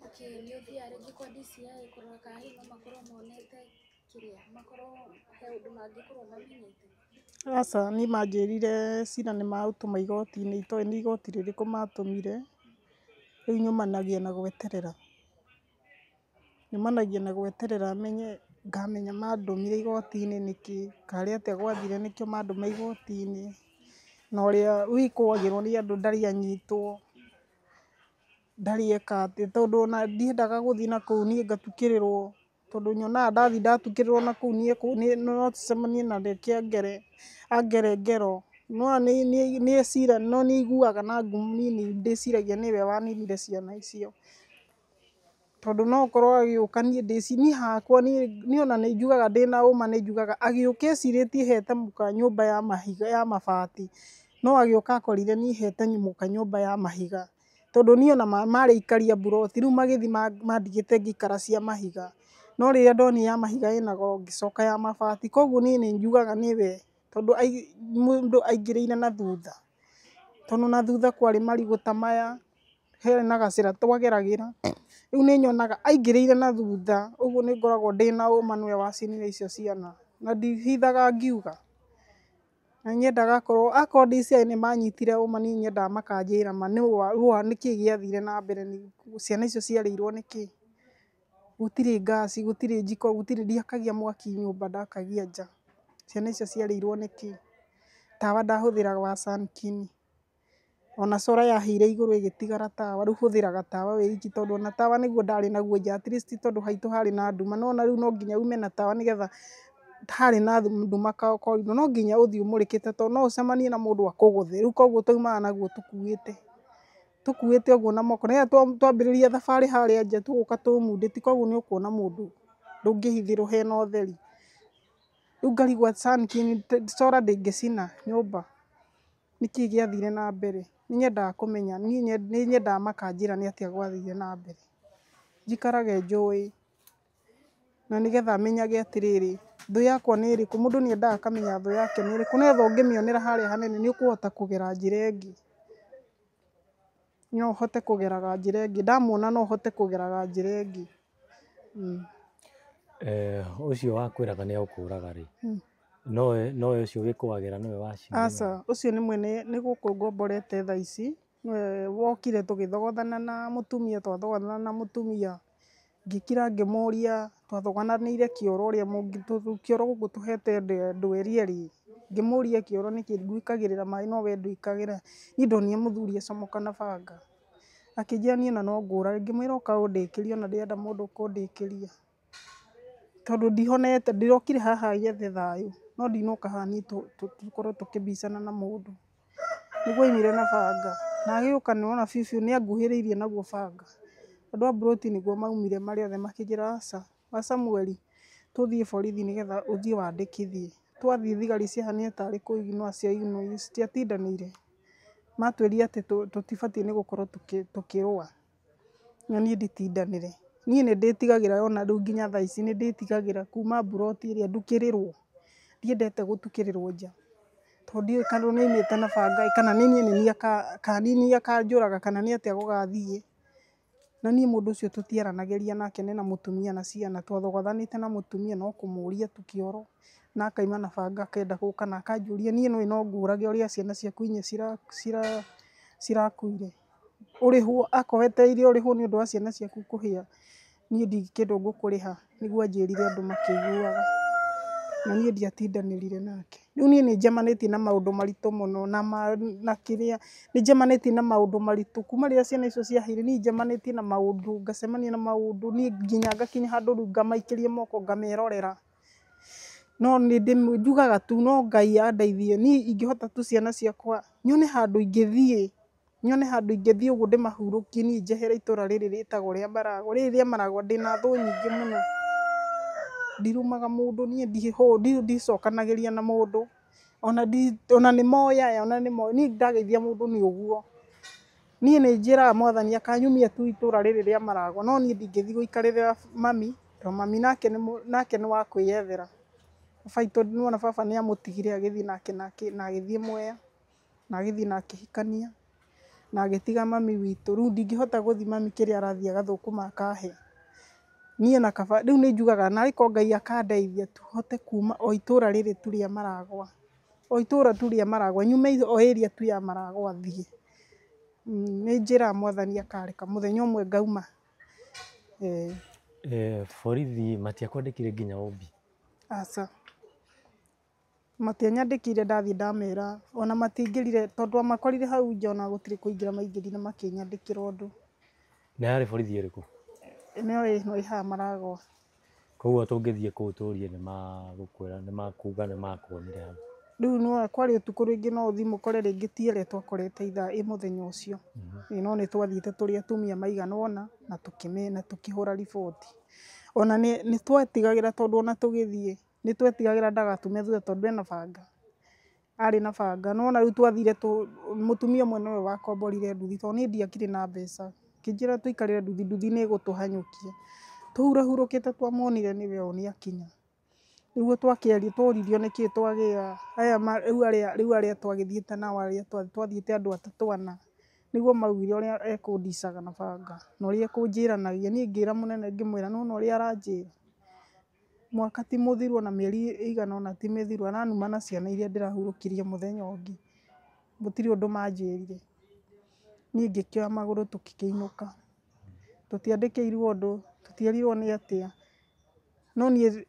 Okay, nĩ ũthiaga rĩngĩ kwa DCI kũrora kana hihi no makorwo monete kĩrĩa, makorwo he ũndũ mangĩkorwo mamenyete? Aca niĩ manjĩrire cira nĩ maũtũma igoti-inĩ, itoĩ nĩ igoti rĩrĩkũ matũmire, rĩu nyumanagia na gweterera. Nyumanagia na gweterera menye ngamenya mandũmire igoti-inĩ nĩkĩ, karĩ atĩa gwathire nĩkĩo mandũma igoti-inĩ, na ũrĩa wĩkũagĩrwo nĩ andũ ndarĩ anyitwo, ndarĩ eka atĩa, tondũ ona ndiendaga gũthiĩ nakũu niĩ ngatukĩrĩrwo, tondũ nyonaga ndathiĩ ndatukĩrĩrwo nakũu niĩ no tũcemanie na reke angere, angere ngero. Nĩwona no nĩ aiguaga na niĩ nĩ ndĩciragia nĩwe waninire ciana icio. Tondũ no ũkorwo agĩũka niĩ niĩ hakwa niĩ ona nĩ njugaga ndĩna ũma nĩ njugaga agĩũka ecirĩtie hete mũka nyũmba ya mahiga ya mabati, no agĩũka akorire niĩ hete mũka nyũmba ya mahiga. Tondũ niĩ ona marĩ aikaria mburoti rĩu magĩthiĩ mandigĩte ngĩikara cia mahiga. No rĩrĩa ndonire ya mahiga ĩna goro ngĩcoka ya mabati. Koguo niĩ nĩ njugaga nĩwe, tondũ mũndũ aingĩrĩire na thutha. Tondũ na thutha kwarĩ marigũ ta maya, hena gacĩra twageragĩra. Rĩu nĩ nyonaga aingĩrĩire na thutha, ũguo nĩ ngoragwo ndĩna ũma nĩwe wacinire icio ciana. Na ndihithaga ngiuga. Na nyendaga akorwo akorwo DCI nĩ manyitire ũma niĩ nyendaga makanjĩra ma nĩkĩ gĩathire na mbere, ciana icio ciarĩirwo nĩkĩ. Gũtirĩ ngaci, gũtirĩ njiko, gũtirĩ, ndiakagia mwaki nyũmba ndakagia nja. Ciana icio ciarĩirwo nĩkĩ. Tawa ndahũthĩraga wa Sunkin. Ona solar yahĩire igũrũ ĩgĩtigara tawa, rĩu hũthĩraga tawa wĩ iki tondũ ona tawa nĩguo ndarĩ naguo nja at least tondũ haitũ harĩ na nduma, no ona rĩu no nginya ume na tawa nĩgetha harĩ na nduma corridor, no nginya ũthiĩ ũmũrĩkĩte tondũ no ũcemanie na mũndũ akũgũthe. Rĩu koguo twaumaga naguo tũkuĩte, tũkuĩte ũguo na moko nĩgetha twambĩrĩria thabarĩ harĩa nja tũgũka tũmundĩti, koguo nĩ ũkuona mũndũ ndũngĩhithĩrwo hena ũtheri. Rĩu ngarigwo Sunkin solar ndĩngĩcina nyũmba, nĩkĩ gĩathire na mbere? Nĩ nyendaga kũmenya, niĩ nĩ nyendaga makanjĩra nĩ atĩa gwathire na mbere. Njikarage njũĩ na nĩgetha menyage atĩrĩrĩ, thũ yakwa nĩ ĩrĩkũ. Mũndũ nĩ endaga akamenya thũ yake nĩ ĩrĩkũ, nĩgetha ũngĩmĩonera harĩa hanene nĩ ũkũhota kũgera njĩra ĩngĩ. No ũhote kũgeraga njĩra ĩngĩ, ndamuona no ũhote kũgeraga njĩra ĩngĩ. Ũcio wakwĩraga nĩ agũkũraga rĩ, nowe ũcio wĩkũagĩra nĩwe wacinire? Aca, ũcio nĩ mwene nĩ gũkũ ngomborete thaa ici, nĩwe wokire tũgĩthogothana na mũtumia, twathogothana na mũtumia, ngĩkira ngĩmũria, twathogananĩire kĩoro ũrĩa kĩoro gũkũ tũhete andũ erĩ erĩ, ngĩmũria kĩoro nĩkĩ ngwĩkagĩrĩra maĩ no we ndwĩkagĩra, niĩ ndonire mũthuri acomoka na banga, akĩnjĩra niĩ ona no ngũrage, ngĩmwĩra ũka ũndĩkĩrie ona ndĩrenda mũndũ ũkũndĩkĩria, tondũ ndihonete, ndĩrokire haha nyethe thayũ, no ndinoka haha niĩ tũkorwo tũkĩbicana na mũndũ. Nĩguo aumire na banga, na agĩũka nĩwona biũ biũ nĩ anguhĩrĩirie naguo banga. Andũ a mburoti nĩguo maumire marĩ othe makĩnjĩra aca, wa Samueli tũthiĩ borithi nĩgetha ũthiĩ wandĩkithie. Twathiĩ thigari ciahanire tarĩ kũignore ciaignore citiatindanĩire. Matwĩrire atĩ tũtibatiĩ nĩ gũkorwo tũkĩrũa, na niĩ nditindanĩre. Niĩ nĩ ndĩtigagĩra ona rĩu nginya thaa ici nĩ ndĩtigagĩra kuma mburoti ĩrĩa ndukĩrĩrwo. Ndiendete gũtukĩrĩrwo nja, tondũ ndiũĩ kana nĩ aumĩte na banga kana nĩ niĩ kana nĩ niĩ akanjũraga kana nĩ atĩa gũgathiĩ. Na niĩ mũndũ ũcio tũtiaranagĩria nake nĩ na mũtumia na ciana, twathogothanĩte na mũtumia no kũmũria tu kĩoro, na akaima na banga akenda gũka na akanjũria niĩ nĩũĩ no ngũrage ũrĩa ciana ciaku inya cirakuire. Ũrĩhwo akorwo wetereire ũrĩhwo nĩ ũndũ wa ciana ciaku kũhĩa, niĩ ndirĩ kĩndũ ngũkũrĩha, nĩguo anjĩrire andũ makĩiguaga. Na niĩ ndiatindanĩrire nake. Rĩu niĩ nĩ njemanĩtie na maũndũ maritũ mũno na kĩrĩa, nĩ njemanĩtie na maũndũ maritũ kuma rĩrĩa ciana icio ciahĩire niĩ njemanĩtie na maũndũ, ngacemania na maũndũ, niĩ nginya ngakinya handũ rĩu ngamaikĩria moko ngamerorera. No nĩ njugaga tu no Ngai andeithie, niĩ ingĩhota tu ciana ciakwa nyone handũ ingĩthiĩ. Nyone handũ ingĩthiĩ ũguo ndĩmahurũkie niĩ njehere itũra rĩrĩ rĩtagwo rĩa Maragwa. Rĩrĩ rĩa Maragwa ndĩna thũ nyingĩ mũno. Ndirumaga mũndũ niĩ ndicokanagĩria na mũndũ. Ona nĩ moĩ aya, ona nĩ moĩ. Niĩ ndageithia mũndũ nĩ ũguo. Niĩ nĩ njĩraga mwathani akanyumia tu itũra rĩrĩ rĩa Maragwa, no niĩ ndingĩthiĩ gũikarĩrĩra mami, tondũ mami nake nĩ wa kwĩyethera. Baba witũ nĩwona baba nĩ amũtigire agĩthiĩ nake na agĩthiĩ Mwea, na agĩthiĩ na akĩhikania, na agĩtiga mami witũ. Rĩu ndingĩhota gũthiĩ mami kĩrĩa arathiĩ agathũkũma akahe. Niĩ na kaba, rĩu nĩ njugaga narĩ korwo Ngai akandeithia tu hote kuma o itũra rĩrĩ tu rĩa Maragwa. O itũra tu rĩa Maragwa, nyume o area tu ya Maragwa thiĩ. Nĩ njĩraga mwathani akareka mũthenya ũmwe ngauma. Borithi matiakwandĩkire nginya OB? Aca. Matianyandĩkĩire ndathiĩ ndamera, ona matiaingĩrire tondũ amakorire hau nja ona gũtirĩ kũingĩra maingĩrire makĩnyandĩkĩra ũndũ. Na yarĩ borithi ĩrĩkũ? Ĩno ĩno ĩ haha Maragwa. Koguo tũngĩthiĩ kũu tũrie nĩ magũkwĩra, nĩ makuga nĩ makuonire hau. Rĩu nĩwona kwarĩ ũtukũ rĩngĩ no ũthiĩ mũkore rĩngĩ ti ĩrĩa twakorete ithaa ĩ mũthenya ũcio. No nĩ twathiĩte tũrĩ atumia maigana ũna na na tũkĩhũra riboti. Ona nĩ twetigagĩra tondũ ona tũgĩthiĩ nĩ twetigagĩra ndagatume thutha tondũ ena banga. Arĩ na banga. Nĩwona rĩu twathire mũtumia ũmwe nĩwe wakomborire nduthi tondũ niĩ ndiakĩrĩ na mbeca. Akĩnjĩra tũikarĩre nduthi, nduthi nĩ ĩgũtũhanyũkia. Tũhurahurũkĩte twamuonire nĩwe ũyũ nĩ akinya. Nĩguo twakĩaria tworirio nĩkĩ twagĩa aya rĩu arĩa twagĩthiĩte nao arĩa twathiĩte andũ atatũ ana. Nĩguo maugire ũrĩa ekũndicaga na banga na ũrĩa ekũnjĩranagia. Niĩ ngĩra mũnene ngĩmwĩra nĩwona ũrĩa aranjĩra. Mwaka ti mũthiru ona mĩeri ĩigana ũna ti mĩthiru aranuma na ciana iria ndĩrahurũkirie mũthenya ũngĩ. Gũtirĩ ũndũ manjĩrire. Niĩ ngĩkĩoya magũrũ tũgĩkĩinũka. Tũtiandĩkĩirwo ũndũ, tũtierirwo nĩ atĩa. No niĩ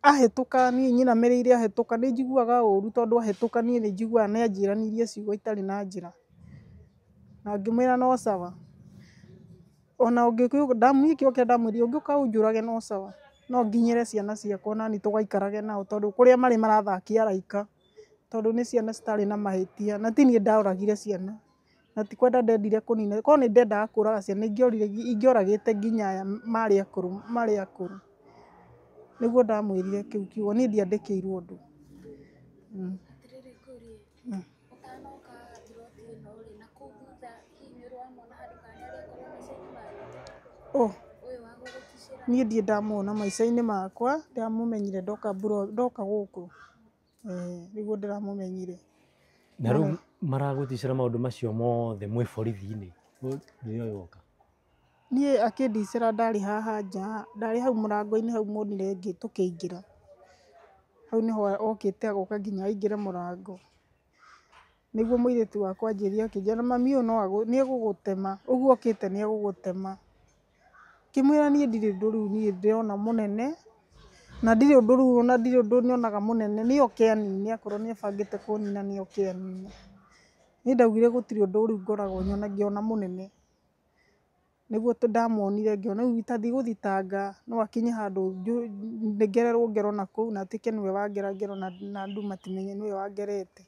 ahĩtũka niĩ nyinamĩrĩire ahĩtũka nĩ njiguaga ũru tondũ ahĩtũka niĩ nĩ njiguaga nĩ anjĩranirie ciugo itarĩ na njĩra. Na ngĩmwĩra no sawa. Ona niĩ kĩo kĩrĩa ndamwĩrire ũngĩũka ũnjũrage no sawa. No nginyĩre ciana ciakwa nani tũgaikarage nao tondũ kũrĩa marĩ marathakia araika. Tondũ nĩ ciana citarĩ na mahĩtia na ti niĩ ndoragire ciana. Na ti kwenda ndendire kũnina, korwo nĩ ndendaga kũraga ciana ingĩoragĩte nginya aya marĩ akũrũ. Nĩguo ndamwĩrire kĩu kiugo, niĩ ndiandĩkĩirwo ũndũ. Atĩrĩrĩ ngũrie, ũtanoka mburoti ĩno rĩ, na kũu thutha hihi nĩ ũrĩ wamwona handũ kana nĩ arĩ akorwo maica-inĩ manyu? Ũyũ wa gũgũticĩra? Niĩ ndirĩ ndamuona maica-inĩ makwa, ndĩramũmenyire ndoka gũkũ. Nĩguo ndĩramũmenyire. Na rĩu maragũticĩra maũndũ macio mothe mwĩ borithi-inĩ, rĩrĩa ũyũ oka? Niĩ akĩndicĩra ndarĩ haha nja, ndarĩ hau mũrango-inĩ hau muonire tũkĩingĩra. Hau nĩho okĩte agoka nginya aingĩre mũrango. Nĩguo mũirĩtu wakwa anjĩrire akĩnjĩra mami ũyũ no nĩ egũgũtema, ũguo okĩte nĩ egũgũtema. Ngĩmwĩra niĩ ndirĩ ũndũ rĩu niĩ ndĩrona mũnene, na ndirĩ ũndũ rĩu ona ndirĩ ũndũ nyonaga mũnene, nĩ oke anine akorwo nĩ ebangĩte kũnina nĩ oke anine. Niĩ ndaugire gũtirĩ ũndũ rĩu ngoragwo ngĩona mũnene. Nĩguo ndamuonire ngĩona rĩu itathiĩ gũthitanga no akinye handũ ngererwo ngero na kũu na atuĩke nĩwe wangera ngero na andũ matimenye nĩwe wangerete.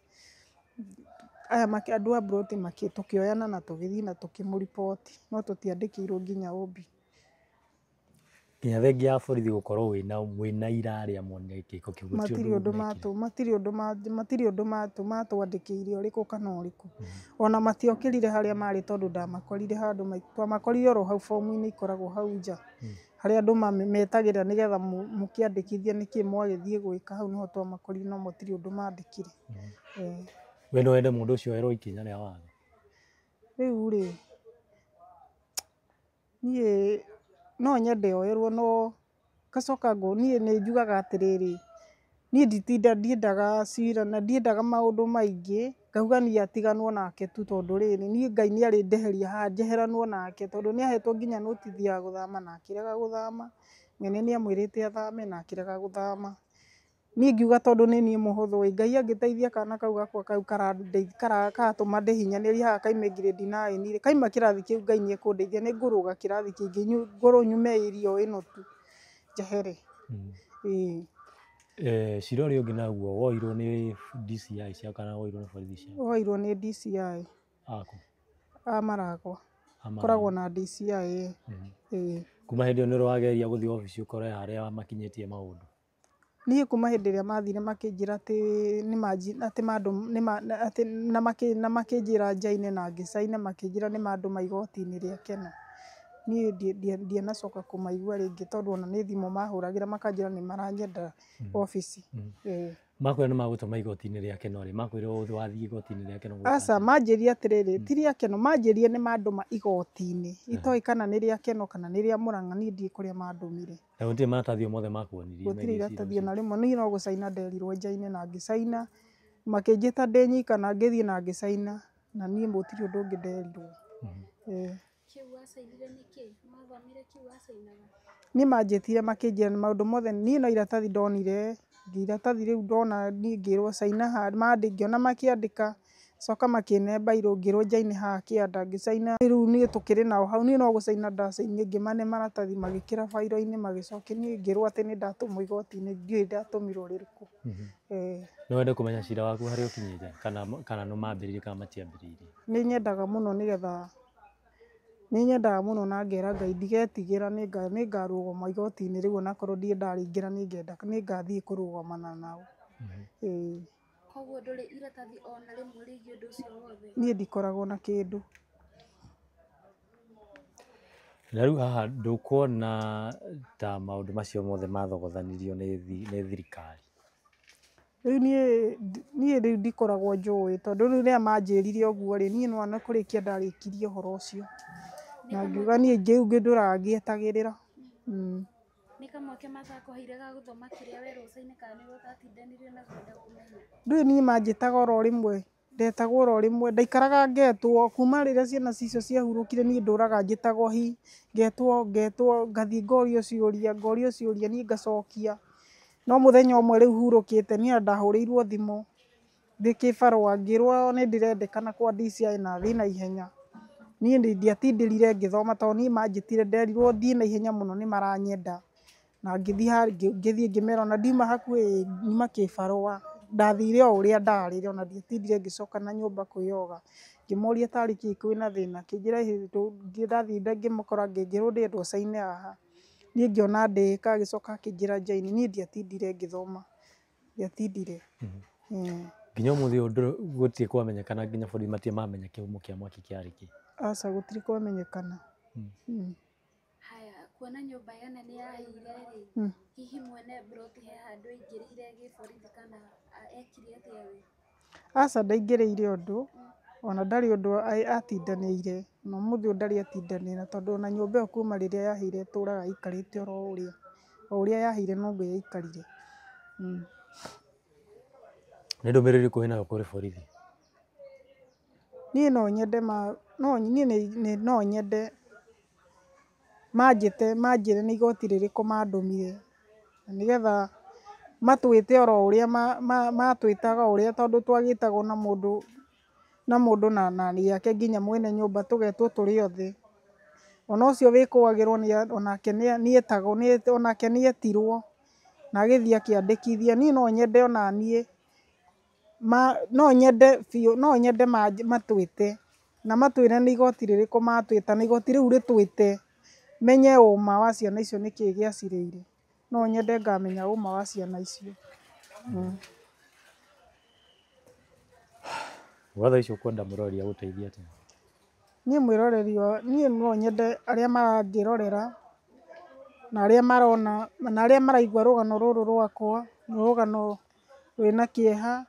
Aya andũ a mburoti tũkĩoyana na tũgĩthiĩ na tũkĩmũriboti no tũtiandĩkĩirwo nginya OB. Nginya thengia ya borithi gũkorwo wĩna aira arĩa monire gĩko kĩu gũtirĩ ũndũ matirĩ ũndũ matwandĩkĩire ũrĩkũ kana ũrĩkũ. Ona matiokĩrire harĩa marĩ tondũ ndamakorire handũ twamakorire oro hau bomu-inĩ ikoragwo hau nja. Harĩa andũ metagĩrĩra nĩgetha mũkĩandĩkithie nĩkĩ mwagĩthiĩ gwĩka hau nĩho twamakorire no matirĩ ũndũ mandĩkire. We no wende mũndũ ũcio oerwo ikinya rĩa watho? Rĩu rĩ, niĩ no nyende oerwo no ngacoka niĩ nĩ njugaga atĩrĩrĩ, niĩ ndiendaga cira na ndiendaga maũndũ maingĩ, ngauga niĩ atiganwo nake tu tondũ rĩrĩ, niĩ Ngai nĩ arĩndeheria haha njeheranwo nake tondũ nĩ ahetwo nginya notithi ya gũthama na akĩrega gũthama, mwene nĩ amwĩrĩte athame na akĩrega gũthama. Niĩ ngiuga tondũ nĩ niĩ mũhũthũ ĩ, Ngai angĩteithia kana kau gakwa kau karatũma ndĩhinyanĩrie haha kaime grade 9 rĩ, kaima kĩrathi kĩu Ngai nĩ ekũndeithia nĩ ngũrũga kĩrathi kĩngĩ ngorwo nyume area o ĩno tu njehere. Cira ũrĩa ũngĩ naguo woirwo nĩ DCI cia kana woirwo nĩ borithi cia? Woirwo nĩ DCI. Aku? A Maragwa. Koragwo na DCI. Ĩĩ. Kuma hĩndĩ ĩyo nĩ ũrageria gũthiĩ obici ũkore harĩa makinyĩtie maũndũ? Niĩ kuma hĩndĩ ĩrĩa mathire makĩnjĩra atĩ atĩ atĩ na makĩnjĩra njaine na ngĩcaina, makĩnjĩra nĩ mandũma igoti-inĩ rĩa Keno. Niĩ ndianacoka kũmaigua rĩngĩ tondũ ona nĩ thimũ mahũragĩra makanjĩra nĩ maranyenda obici. Makwĩra nĩ magũtũma igoti-inĩ rĩa Keno rĩ, makwĩra wathiĩ igoti-inĩ rĩa Keno? Aca, manjĩrire atĩrĩrĩ, ti rĩa Keno, manjĩrire nĩ mandũma igoti-inĩ. Itoĩ kana nĩ rĩa Keno kana nĩ rĩa Murang'a, niĩ ndiũĩ kũrĩa mandũmire. Na gũtirĩ maratathi o mothe makuonirie? Gũtirĩ iratathi ona rĩmwe, niĩ no gũcaina nderirwo njaine na ngĩcaina, makĩnjĩta ndĩ nyika na ngĩthiĩ na ngĩcaina, na niĩ gũtirĩ ũndũ ũngĩ nderirwo. Kĩu wacainire nĩ kĩ? Nĩwathomire kĩu wacainaga? Niĩ manjĩtire makĩnjĩra maũndũ mothe, niĩ no iratathi ndonire, iratathi rĩu ndona niĩ ngĩrwo caina haha, ngĩona makĩandĩka, coka makĩne mbairũ ngĩrwo njaine haha kĩanda, ngĩcaina. Rĩu niĩ tũkĩrĩ nao hau, niĩ no gũcaina ndacainire, ngĩmane maratathi magĩkĩra bairo-inĩ magĩcokia, niĩ ngĩrwo atĩ nĩ ndatũmwo igoti-inĩ, ndiũĩ ndatũmirwo rĩrĩkũ. No wende kũmenya cira waku harĩa ũkinyĩte kana nĩ mambĩrĩirie kana matiambĩrĩirie? Nĩ nyendaga mũno nĩgetha, nĩ nyendaga mũno na ngera Ngai ndigetigĩra, nĩ ngarũgama igoti-inĩ rĩu onakorwo ndirĩ ndarĩingĩra, nĩ ngathiĩ kũrũgamana nao. Koguo ndũrĩ iratathi ona rĩmwe rĩgiĩ ũndũ ũcio wothe? Niĩ ndikoragwo na kĩndũ. Na rĩu haha ndũkuona ta maũndũ macio mothe mathogothanirio nĩ thirikari? Rĩu niĩ rĩu ndikoragwo njũĩ, tondũ rĩu rĩrĩa manjĩrire ũguo rĩ, niĩ nĩwona kũrĩkia ndarĩkirie ũhoro ũcio. Na ngiuga niĩ rĩu ngĩndũraga ngĩetagĩrĩra. Nĩ kamweke matakũheire ga gũthoma kĩrĩa werwo ũcaine kana nĩwe ũtatindanirie na kwenda kũmenya? Ndũĩ niĩ manjĩtaga oro rĩmwe, ndetagwo oro rĩmwe, ndaikaraga ngetwo kuma rĩrĩa ciana icio ciahurũkire, niĩ ndũraga njĩtagwo hi, ngetwo ngetwo, ngathiĩ ngorio ciũria, ngorio ciũria, niĩ ngacokia. No mũthenya ũmwe rĩu hurũkĩte, niĩ ndahũrĩirwo thimũ ndĩ kĩbarũa, ngĩrwo nĩ ndĩrendekana kwa DCI na thiĩ na ihenya. Niĩ ndiatindĩrire ngĩthoma tondũ niĩ manjĩtire nderirwo thiĩ na ihenya mũno nĩ maranyenda. Na ngĩthiĩ ngĩmera ona ndiuma hakuhĩ nyuma kĩbarũa, ndathire o ũrĩa ndarĩ ona ndiatindire ngĩcoka na nyũmba kwĩyoga. Ngĩmoria tarĩ kĩ kwĩna thĩna, akĩnjĩra ndathire ngĩmũkora ngĩnjĩrwo ndĩrendwo caine haha. Niĩ ngĩona ndĩka, agĩcoka akĩnjĩra njaine, niĩ ndiatindire ngĩthoma, ndiatindire. Nginya ũmũthĩ ũyũ gũtirĩ kwamenyekana, nginya borithi matirĩ mamenya kĩhumo kĩa mwaki kĩarĩ kĩ? Aca, gũtirĩ kwamenyekana. Haya, kuona nyũmba yene nĩ yahĩire rĩ, hihi mwene mburoti he handũ aingĩrĩire gĩborithi kana ekire atĩa we? Aca, ndaingĩrĩire ũndũ, ona ndarĩ ũndũ atindanĩire, na ũmũthĩ ũyũ ndarĩ atindanĩra, tondũ ona nyũmba ĩyo kuma rĩrĩa yahĩire ĩtũraga ĩikarĩte oro ũrĩa, o ũrĩa yahĩire noguo yaikarire. Nĩ ndũmĩrĩri ĩrĩkũ wĩnayo kũrĩ borithi? Niĩ no nyende niĩ no nyende manjĩte manjĩre nĩ igoti rĩrĩkũ mandũmire, na nĩgetha matwĩte oro ũrĩa matwĩtaga ũrĩa, tondũ twagĩtagwo na mũndũ na mũndũ na rĩake nginya mwene nyũmba tũgetwo tũrĩ othe. Ona ũcio wĩkũagĩrwo onake nĩetagwo, onake nĩetirwo na agĩthiĩ akĩandĩkithia. Niĩ no nyende ona niĩ no nyende biũ, no nyende matwĩte na matwĩre nĩ igoti rĩrĩkũ matwĩta, na igoti rĩu rĩtwĩte menye ũma wa ciana icio nĩkĩ gĩacirĩire. No nyende ngamenya ũma wa ciana icio. Gwa thaa ici ũkwenda mũrori agũteithie atĩa? Niĩ mwĩroreri wa, niĩ no nyende arĩa marangĩrorera na arĩa marona na arĩa maraigua rũgano rũrũ rwakwa, nĩ rũgano rwĩna kĩeha,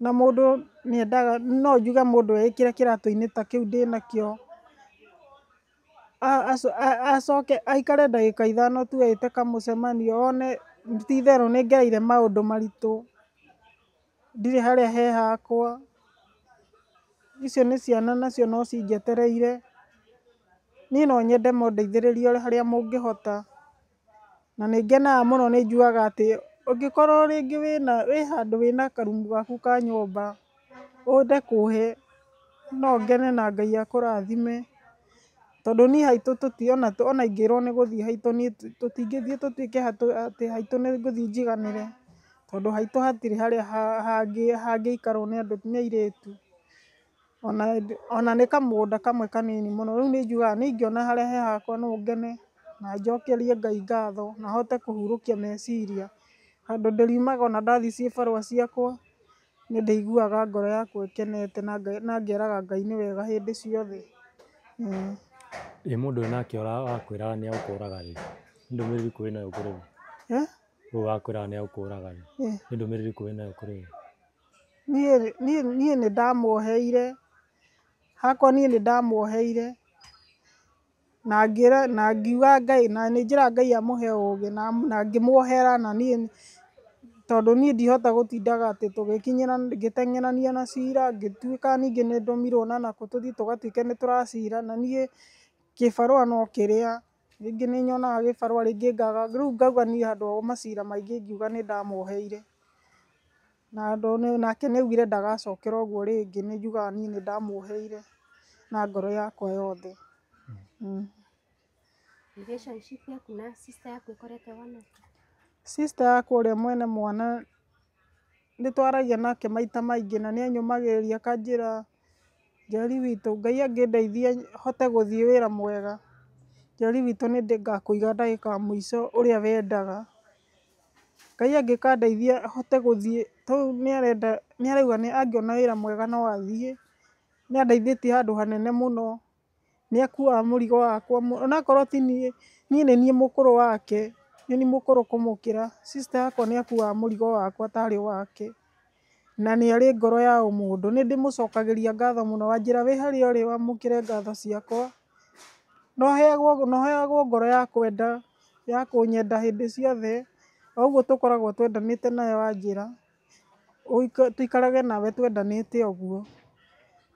na mũndũ nĩendaga, no njuge mũndũ eĩkĩre kĩratũ-inĩ ta kĩu ndĩnakĩo, acoke aikare ndagĩka 5 tu ĩte kamũcemanio one ti itherũ nĩ ngereire maũndũ maritũ, ndirĩ harĩa he hakwa, icio nĩ ciana nacio no cinjetereire. Niĩ no nyende mũndeithĩrĩrie harĩa mũngĩhota, na nĩ ngenaga mũno nĩ njugaga atĩ ũngĩkorwo rĩngĩ wĩ handũ wĩna karumu gaku ka nyũmba wende kũhe, no ngene na Ngai akũrathime, tondũ niĩ haitũ ona ingĩrwo nĩ gũthiĩ haitũ niĩ tũtingĩthiĩ tũtuĩke atĩ haitũ nĩ ngũthiĩ njiganĩre, tondũ haitũ hatirĩ harĩa hangĩikarwo nĩ andũ nĩ airĩtu. Ona nĩ kamũgũnda kamwe kanini mũno. Rĩu nĩ njugaga niĩ ingĩona harĩa he hakwa no ngene na njokerie Ngai ngatho na hote kũhurũkia meciria. Handũ ndĩriumaga ona ndathiĩ cibarũa ciakwa nĩ ndĩiguaga ngoro yakwa ĩkenete na ngeraga Ngai nĩ wega hĩndĩ ciothe. Ĩ mũndũ ũyũ nake wakwĩraga nĩ egũkũraga rĩ, nĩ ndũmĩrĩri ĩrĩkũ wĩnayo kũrĩ we? Ũyũ wakwĩraga nĩ egũkũraga rĩ, nĩ ndũmĩrĩri ĩrĩkũ wĩnayo kũrĩ we? Niĩ nĩ ndamuoheire, hakwa niĩ nĩ ndamuoheire na ngĩra na ngiuga Ngai na nĩ njĩraga Ngai amũhe ũgĩ na ngĩmuohera na niĩ tondũ niĩ ndihota gũtindaga atĩ tũgĩkinyĩra ngĩteng'erania na cira ngĩtuĩka ningĩ nĩ ndũmirwo na nakũ tũthiĩ tũgatuĩke nĩ tũracira na niĩ kĩbarũa no kĩrĩa rĩngĩ nĩ nyonaga gĩbarũa rĩngĩ ngaga rĩu ngauga niĩ handũ ha macira maingĩ ngiuga nĩ ndamuoheire na nake nĩ augire ndagacokera ũguo rĩngĩ nĩ njugaga niĩ nĩ ndamuoheire na ngoro yakwa yothe. Relationship yaku na sister yaku ĩkoretwo ĩhana atĩa? Sister yakwa ũrĩa mwene mwana nĩ twaragia nake maita maingĩ na nĩ anyũmagĩrĩria akanjĩra Njeri witũ Ngai angĩndeithia hote gũthiĩ wĩra mwega Njeri witũ nĩ ngakũiga ndagĩka ya mũico ũrĩa wendaga. Ngai angĩkandeithia hote gũthiĩ tondũ nĩ arenda nĩ arauga angĩona wĩra mwega no athiĩ. Nĩ andeithĩtie handũ hanene mũno, nĩ akuaga mũrigo wakwa onakorwo ti niĩ, niĩ nĩ niĩ mũkũrũ wake, nĩ niĩ mũkũrũ kũmũkĩra. Sister yakwa nĩ akuaga mũrigo wakwa tarĩ wake na nĩ arĩ ngoro ya ũmũndũ. Nĩ ndĩmũcokagĩria ngatho mũno, wanjĩra wĩ harĩa ũrĩ wamũkĩre ngatho ciakwa. Na ũheagwo ngoro ya kwenda, ya kũnyenda hĩndĩ ciothe, o ũguo tũkoragwo twendanĩte nawe wanjĩra, tũikarage nawe twendanĩte ũguo.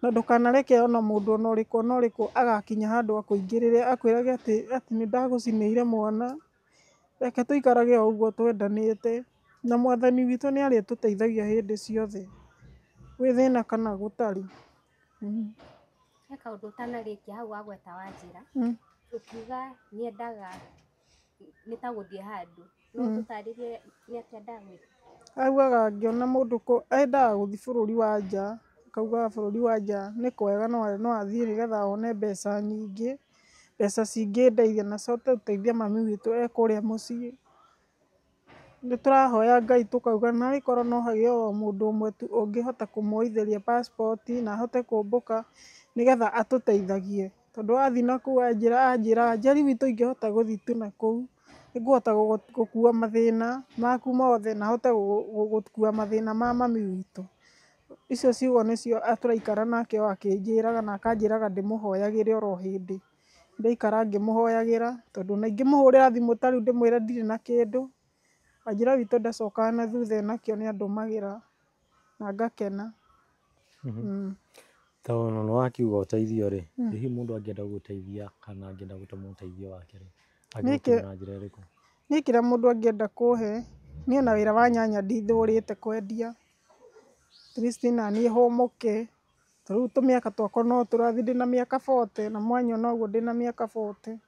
Na ndũkanareke ona mũndũ ona ũrĩkũ ona ũrĩkũ agakinya handũ akũingĩrĩre akwĩrage atĩ nĩ ndagũcinĩire mwana. Reke tũikarage o ũguo twendanĩte na Mwathani witũ nĩ arĩtũteithagia hĩndĩ ciothe, gwĩ thĩna kana gũtarĩ. He kaũndũ ũtanarĩkia hau wagweta Wanjĩra, ũkiuga nĩendaga nĩ ta gũthiĩ handũ, no ũtũtarĩrie nĩ atĩa endaga gwĩka? Augaga angĩona mũndũ endaga gũthiĩ bũrũri wa nja, akaugaga bũrũri wa nja nĩ kwega no athiĩ nĩgetha one mbeca nyingĩ, mbeca cingĩndeithia na coke gũteithia mami witũ e kũrĩa mũciĩ. Nĩ tũrahoya Ngai tũkauga narĩ korwo no hagĩe o mũndũ ũmwe tu ũngĩhota kũmuoithĩria passport na ahote kũmbũka nĩgetha atũteithagie. Tondũ athiĩ nakũu anjĩra Njeri witũ ingĩhota gũthiĩ tu nakũu, nĩngũhota gũkua mathĩna maku mothe na hote gũkua mathĩna ma mami witũ. Icio ciugo nĩcio tũraikara nake o akĩnjĩraga na akanjĩraga ndĩmũhoyagĩre oro hĩndĩ. Ndaikara ngĩmũhoyagĩra tondũ ona ingĩmũhũrĩra thimũ ta rĩu ndĩmwĩre ndirĩ na kĩndũ, Wanjĩra witũ ndacokaga na thutha enakĩo nĩ andũmagĩra na ngakena. Tondũ nĩ wakiuga ũteithio rĩ, hihi mũndũ angĩenda gũgũteithia kana angĩenda gũtũma ũteithio wake rĩ, angĩgũkinyĩra na njĩra ĩrĩkũ? Niĩ kĩrĩa mũndũ angĩenda kũhe, niĩ ona wĩra wa nyanya ndithũrĩte kwendia. At least naniĩ hũmũke, ta rĩu tũmĩaka twakwa no tũrathiĩ, ndĩna mĩaka 40 na mwanyona ũguo ndĩna mĩaka 40.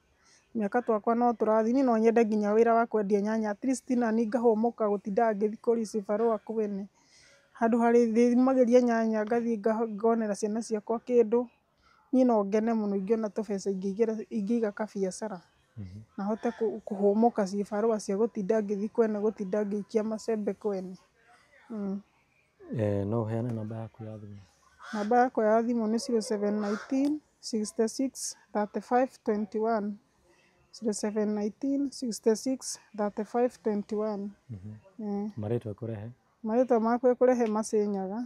Mĩaka twakwa no tũrathiĩ, niĩ no nyende nginya wĩra wa kwendia nyanya at least naniĩ ngahũmũka gũtindaga ngĩthiĩ kũria cibarũa kwene. Handũ harĩ ndĩrĩumagĩria nyanya ngathiĩ ngonera ciana ciakwa kĩndũ, niĩ no ngene mũno ingĩona tũbeca ingĩiga kabiacara na hote kũhũmũka cibarũa cia gũtinda ngĩthiĩ kwene gũtinda ngĩikia macembe kwene. No ũheane namba yaku ya thimũ? Namba yakwa ya thimũ nĩ 0719 66 35 21. 0719 66 35 21. Marĩtwa ĩkũrehe? Marĩtwa makwa ĩkũrehe Macĩnyaga,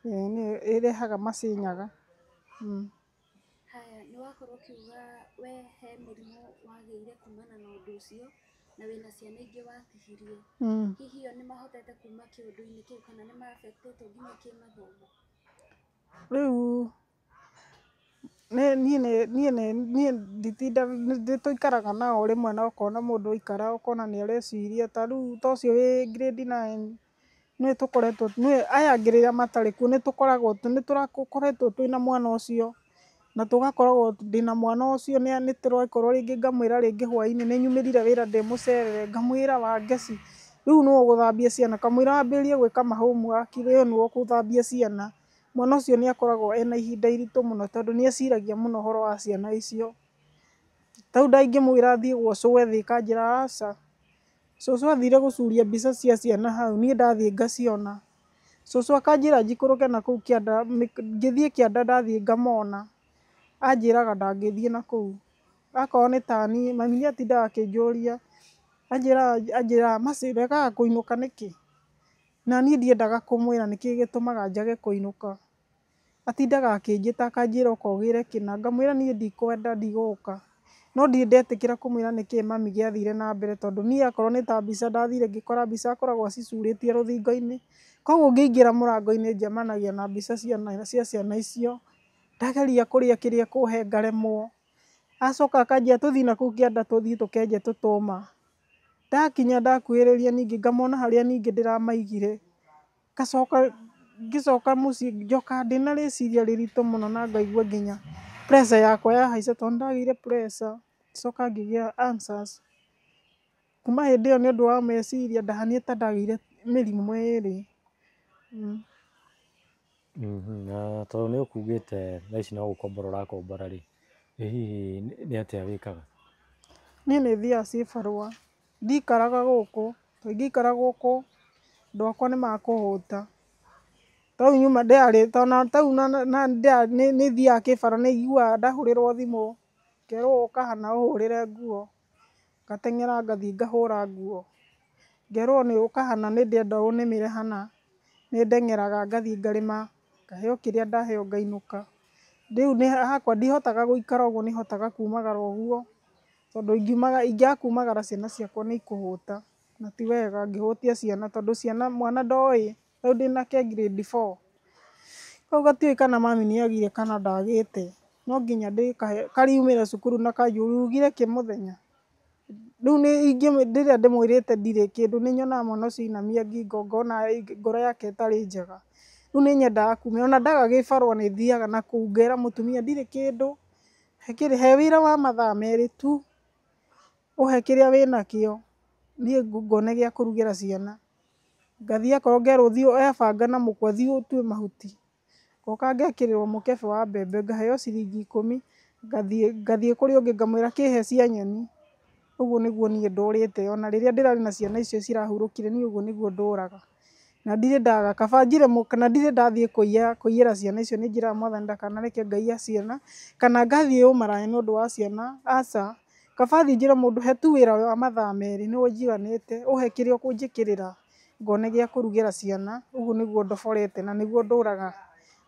nĩyo ĩrehaga Macĩnyaga. Haya, nĩ wakorwo ũkiuga we he mũrimũ wagĩire kumana na ũndũ ũcio na wĩna ciana ingĩ watigirie. Hihi o nĩ mahotete kuma kĩũndũ-inĩ kĩu kana nĩ ma-affect-ĩtwo nginya kĩmathomo? Rĩu niĩ nditindaga, nĩ tũikaraga nao rĩmwe na ũkona mũndũ aikara ũkona nĩ areciria ta rĩu ta ũcio wĩ grade 9 nĩwe tũkoretwo, nĩwe aya angĩ rĩrĩa matarĩ kuo nĩ tũkoragwo nĩ tũrakoretwo twĩna mwana ũcio na tũgakoragwo ndĩna mwana ũcio nĩ tũrakorwo rĩngĩ ngamwĩra rĩngĩ hwaĩ-inĩ nĩ nyumĩrire wĩra ndĩmũcerere ngamwĩra Wangeci rĩu nũ ũgũthambia ciana kamũira wambĩrĩrie gwĩka ma homework rĩ nũ ũgũthambia ciana. Mwana ũcio nĩ akoragwo ena ihinda iritũ mũno tondũ nĩ eciragia mũno ũhoro wa ciana icio. Tarĩu ndangĩmwĩra athiĩ gwa cũwe Thĩka anjĩraga aca. Cũcũ athire gũcuria mbica cia ciana hau, niĩ ndathiĩ ngaciona. Cũcũ akanjĩra njikũrũke na kũu kĩanda, ngĩthiĩ kĩanda ndathiĩ ngamona. Anjĩraga ndangĩthiĩ na kũu. Akorwo nĩ ta niĩ, mami nĩ atindaga akĩnjũria, anjĩraga Mercy ũregaga kũinũka nĩkĩ? Na niĩ ndiendaga kũmwĩra nĩkĩ gĩtũmaga njage kũinũka. Atindaga akĩnjĩta akanjĩra ũka ũgĩre kĩna, ngamwĩra niĩ ndikwenda ndigũka. No ndirĩ ndetĩkĩra kũmwĩra nĩkĩ mami gĩathire na mbere tondũ niĩ akorwo nĩ ta mbica ndathire ngĩkora mbica akoragwo acicurĩtie rũthingo-inĩ. Koguo ngĩingĩra mũrango-inĩ njemanagia na mbica cia ciana icio. Ndageria kũrĩa kĩrĩa kũhe ngaremwo. Acoka akanjĩra tũthiĩ na kũu kĩanda tũthiĩ tũkenje tũtũma. Ndakinya ndakuhĩrĩria ningĩ ngamona harĩa ningĩ ndĩramaigire. Ngacoka ngĩcoka mũciĩ njokaga ndĩna rĩciria rĩritũ mũno na ngaigua nginya pressure yakwa yahaica tondũ nĩndagĩire pressure, ngĩcoka ngĩgĩa ulcers. Kuma hĩndĩ ĩyo nĩ ũndũ wa meciria ndahanire ta ndagĩire mĩrimũ ĩrĩ. Na tondũ nĩ ũkugĩte thaa ici no gũkombora ũrakombora rĩ, ĩ hihi nĩ atĩa wĩkaga? Niĩ nĩ thiaga cibarũa, ndikaraga gũkũ, tondũ ingĩikara gũkũ andũ akwa nĩ makũhũta. Tarĩu nyuma nĩ thiaga kĩbarũa nĩ njiguaga ndahũrĩrwo thimũ ngerwo ũka hana ũhũrĩre nguo, ngateng'era ngathiĩ ngahũra nguo. Ngerwo nĩ ũka hana nĩ ndĩrenda ũnĩmĩre hana, nĩ ndeng'eraga ngathiĩ ngarĩma, ngaheo kĩrĩa ndaheo ngainũka. Rĩu hakwa ndihotaga gũikara ũguo nĩ hotaga kumagara ũguo, tondũ ingĩaga kumagara ciana ciakwa nĩ ikũhũta, na ti wega ngĩhũtia ciana tondũ ciana mwana ndoĩ, rĩu ndĩnake grade four, kau gatiũĩ kana mami nĩ agire kana ndagĩte, no nginya ndĩkahe, kariumĩra cukuru na kanjũrie ugire kĩ mũthenya? Rĩu rĩrĩa ndĩmwĩrĩte ndirĩ kĩndũ nĩ nyonaga mwana ũcio ainamia ngingo ngona ngoro yake ĩtarĩ njega. Rĩu nĩ nyendaga kumĩra ona ndaga gĩbarũa nĩ thiaga na kũu ngera mũtumia ndirĩ kĩndũ, he wĩra wa mathaa merĩ tu, ũhe kĩrĩa wĩnakĩo, niĩ ngone gĩa kũrugĩra ciana. Ngathiĩ akorwo ngerwo thiĩ oya banga na mũkwa thiĩ ũtue mahuti. Ngoka ngekĩrĩrwo mũkebe wa mbembe ngaheo ciringi ikũmi, ngathiĩ kũrĩ ũngĩ ngamwĩra kĩhe cia nyeni. Ũguo nĩguo niĩ ndũrĩte ona rĩrĩa ndĩrarĩ na ciana icio cirahurũkire niĩ ũguo nĩguo ndũraga. Na ndirĩ ndaga kaba njire na ndirĩ ndathiĩ kũiyĩra ciana icio nĩ njĩraga mwathani ndakanareke ngaiya ciana kana ngathiĩ ũmaraya nĩ ũndũ wa ciana, aca. Kaba thiĩ njĩre mũndũ he tu wĩra wa mathaa merĩ nĩ ũnjiganĩte, ũhe kĩrĩa ũkũnjĩkĩrĩra ngone gĩa kũrugĩra ciana. Ũguo nĩguo ndoborete na nĩguo ndũraga